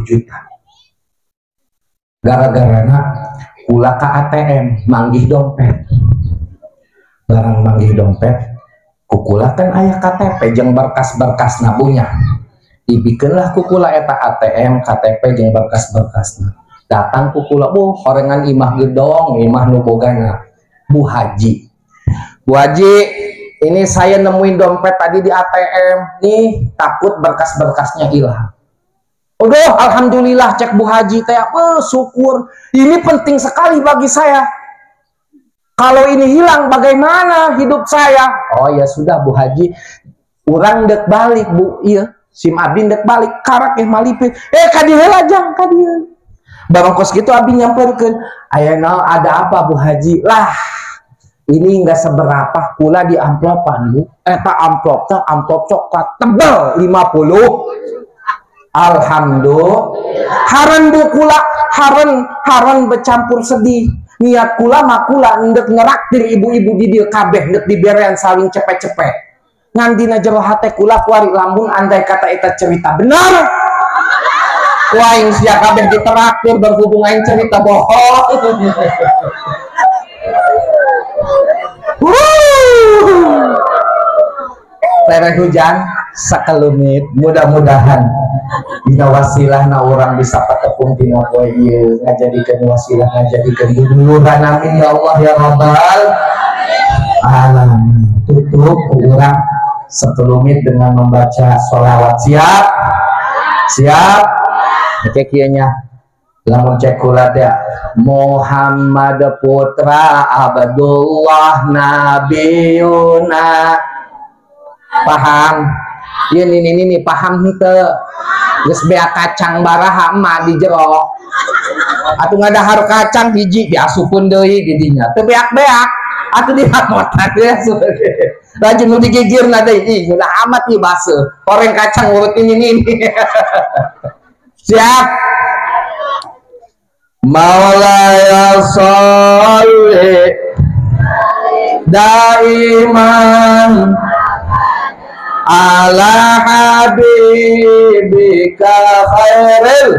juta. Gara-garana kula ka ATM manggih dompet. Barang manggih dompet, kukula kan aya KTP jeung berkas-berkasna punya. Dibikeunlah kukula eta ATM, KTP jeung berkas-berkasna. Datang kukula, bu horengan imah gedong, imah nu bogana. Bu Haji. Bu Haji, ini saya nemuin dompet tadi di ATM nih, takut berkas-berkasnya hilang. Udah, alhamdulillah cek Bu Haji teh, syukur. Ini penting sekali bagi saya. Kalau ini hilang bagaimana hidup saya? Oh ya sudah Bu Haji, urang dek balik Bu, iya, sim abdi dek balik, karak eh malipit. Ka dieu heula jang, ka dieu. Barang kos gitu abdi nyamperkeun. Aya naon, ada apa Bu Haji? Lah, ini enggak seberapa kula di amplopan Bu. Eta amplop teh amplop coklat tebel 50. Alhamdulillah. Haren Bu kula, haren bercampur sedih. Niat kula mah kula endek ngeraktir ibu-ibu di dieu kabeh endek diberean saling cepet-cepet. Ngan dina jero hate kula kuari lamun andai kata eta cerita benar. Waing sia kabeh diteraktir berhubung aing cerita bohong. Tere hujan sakelumit, mudah-mudahan dina wasilahna urang bisa patepung dina poe ieu ngajadikeun wasilah ngajadikeun duduluran, amin ya Allah ya rabbal alamin. Tutup urang sekelumit dengan membaca sholawat. Siap? Siap? Oke kieu nya. Lamun cek kula teh Muhammad putra Abdullah Nabiyuna. Paham? Ieu nini paham henteu? Geus beak kacang baraha emak di jero. Atuh ngadahar kacang hiji diasupkeun deui di dinya. Teu beak-beak, atuh dihamotan diasup. Lajeng nu digigirna deui, ih udah amat ieu baseuh. Horeng kacang urut ini nini. Siap? Maulaya sholli daiman ala habibika khairil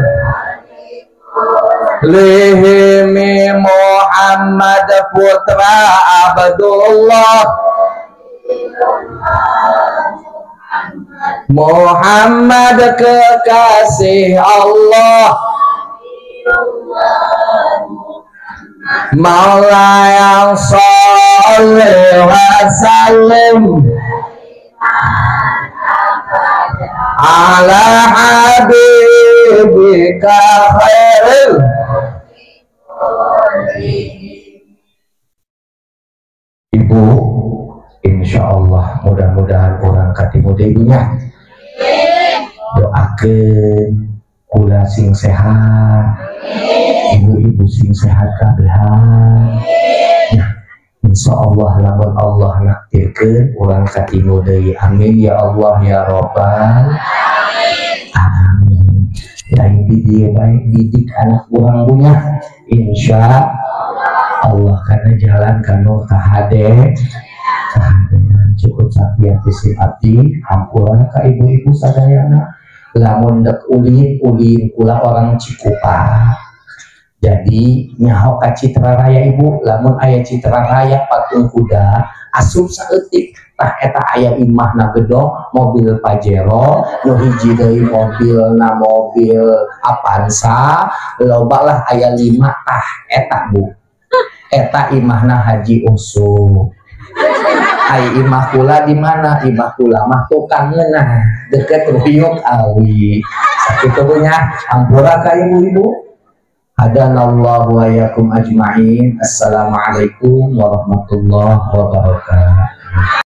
lihimi Muhammad putra Abdullah Muhammad kekasih Allah Maulaya sholli wa sallim ala habibika khairil. Ibu, insya Allah mudah-mudahan orang katimu ibunya. Doakeun kula sing sehat, ibu-ibu sing sehat kabehan. Nah, insya Allah lamun Allah naktirkeun urang katimu deui. Amin ya Allah ya Rabbal alamin. Lain di dieu bae didik anak urang punya, insya Allah karena jalan kanu kahade kahadean. Cukup sakian ti abdi hampura ka ibu-ibu sadayana. Lamun dek ulin ulin kula orang Cikupa Jadi nyaho ka Citra Raya ibu, lamun aya Citra Raya patung kuda asup saeutik, tah eta aya imahna gedong mobil Pajero, nu hiji deui mobilna mobil Avanza, loba lah aya 5, tah eta bu. Eta imahna Haji Usup. Ai imah kula di mana? Imah kula mah tukang ngeunah deket Ruyuk Awi. Sakitu nya, ampura ka ibu-ibu. Hadanallahu wa iyyakum ajma'in. Assalamualaikum warahmatullahi wabarakatuh.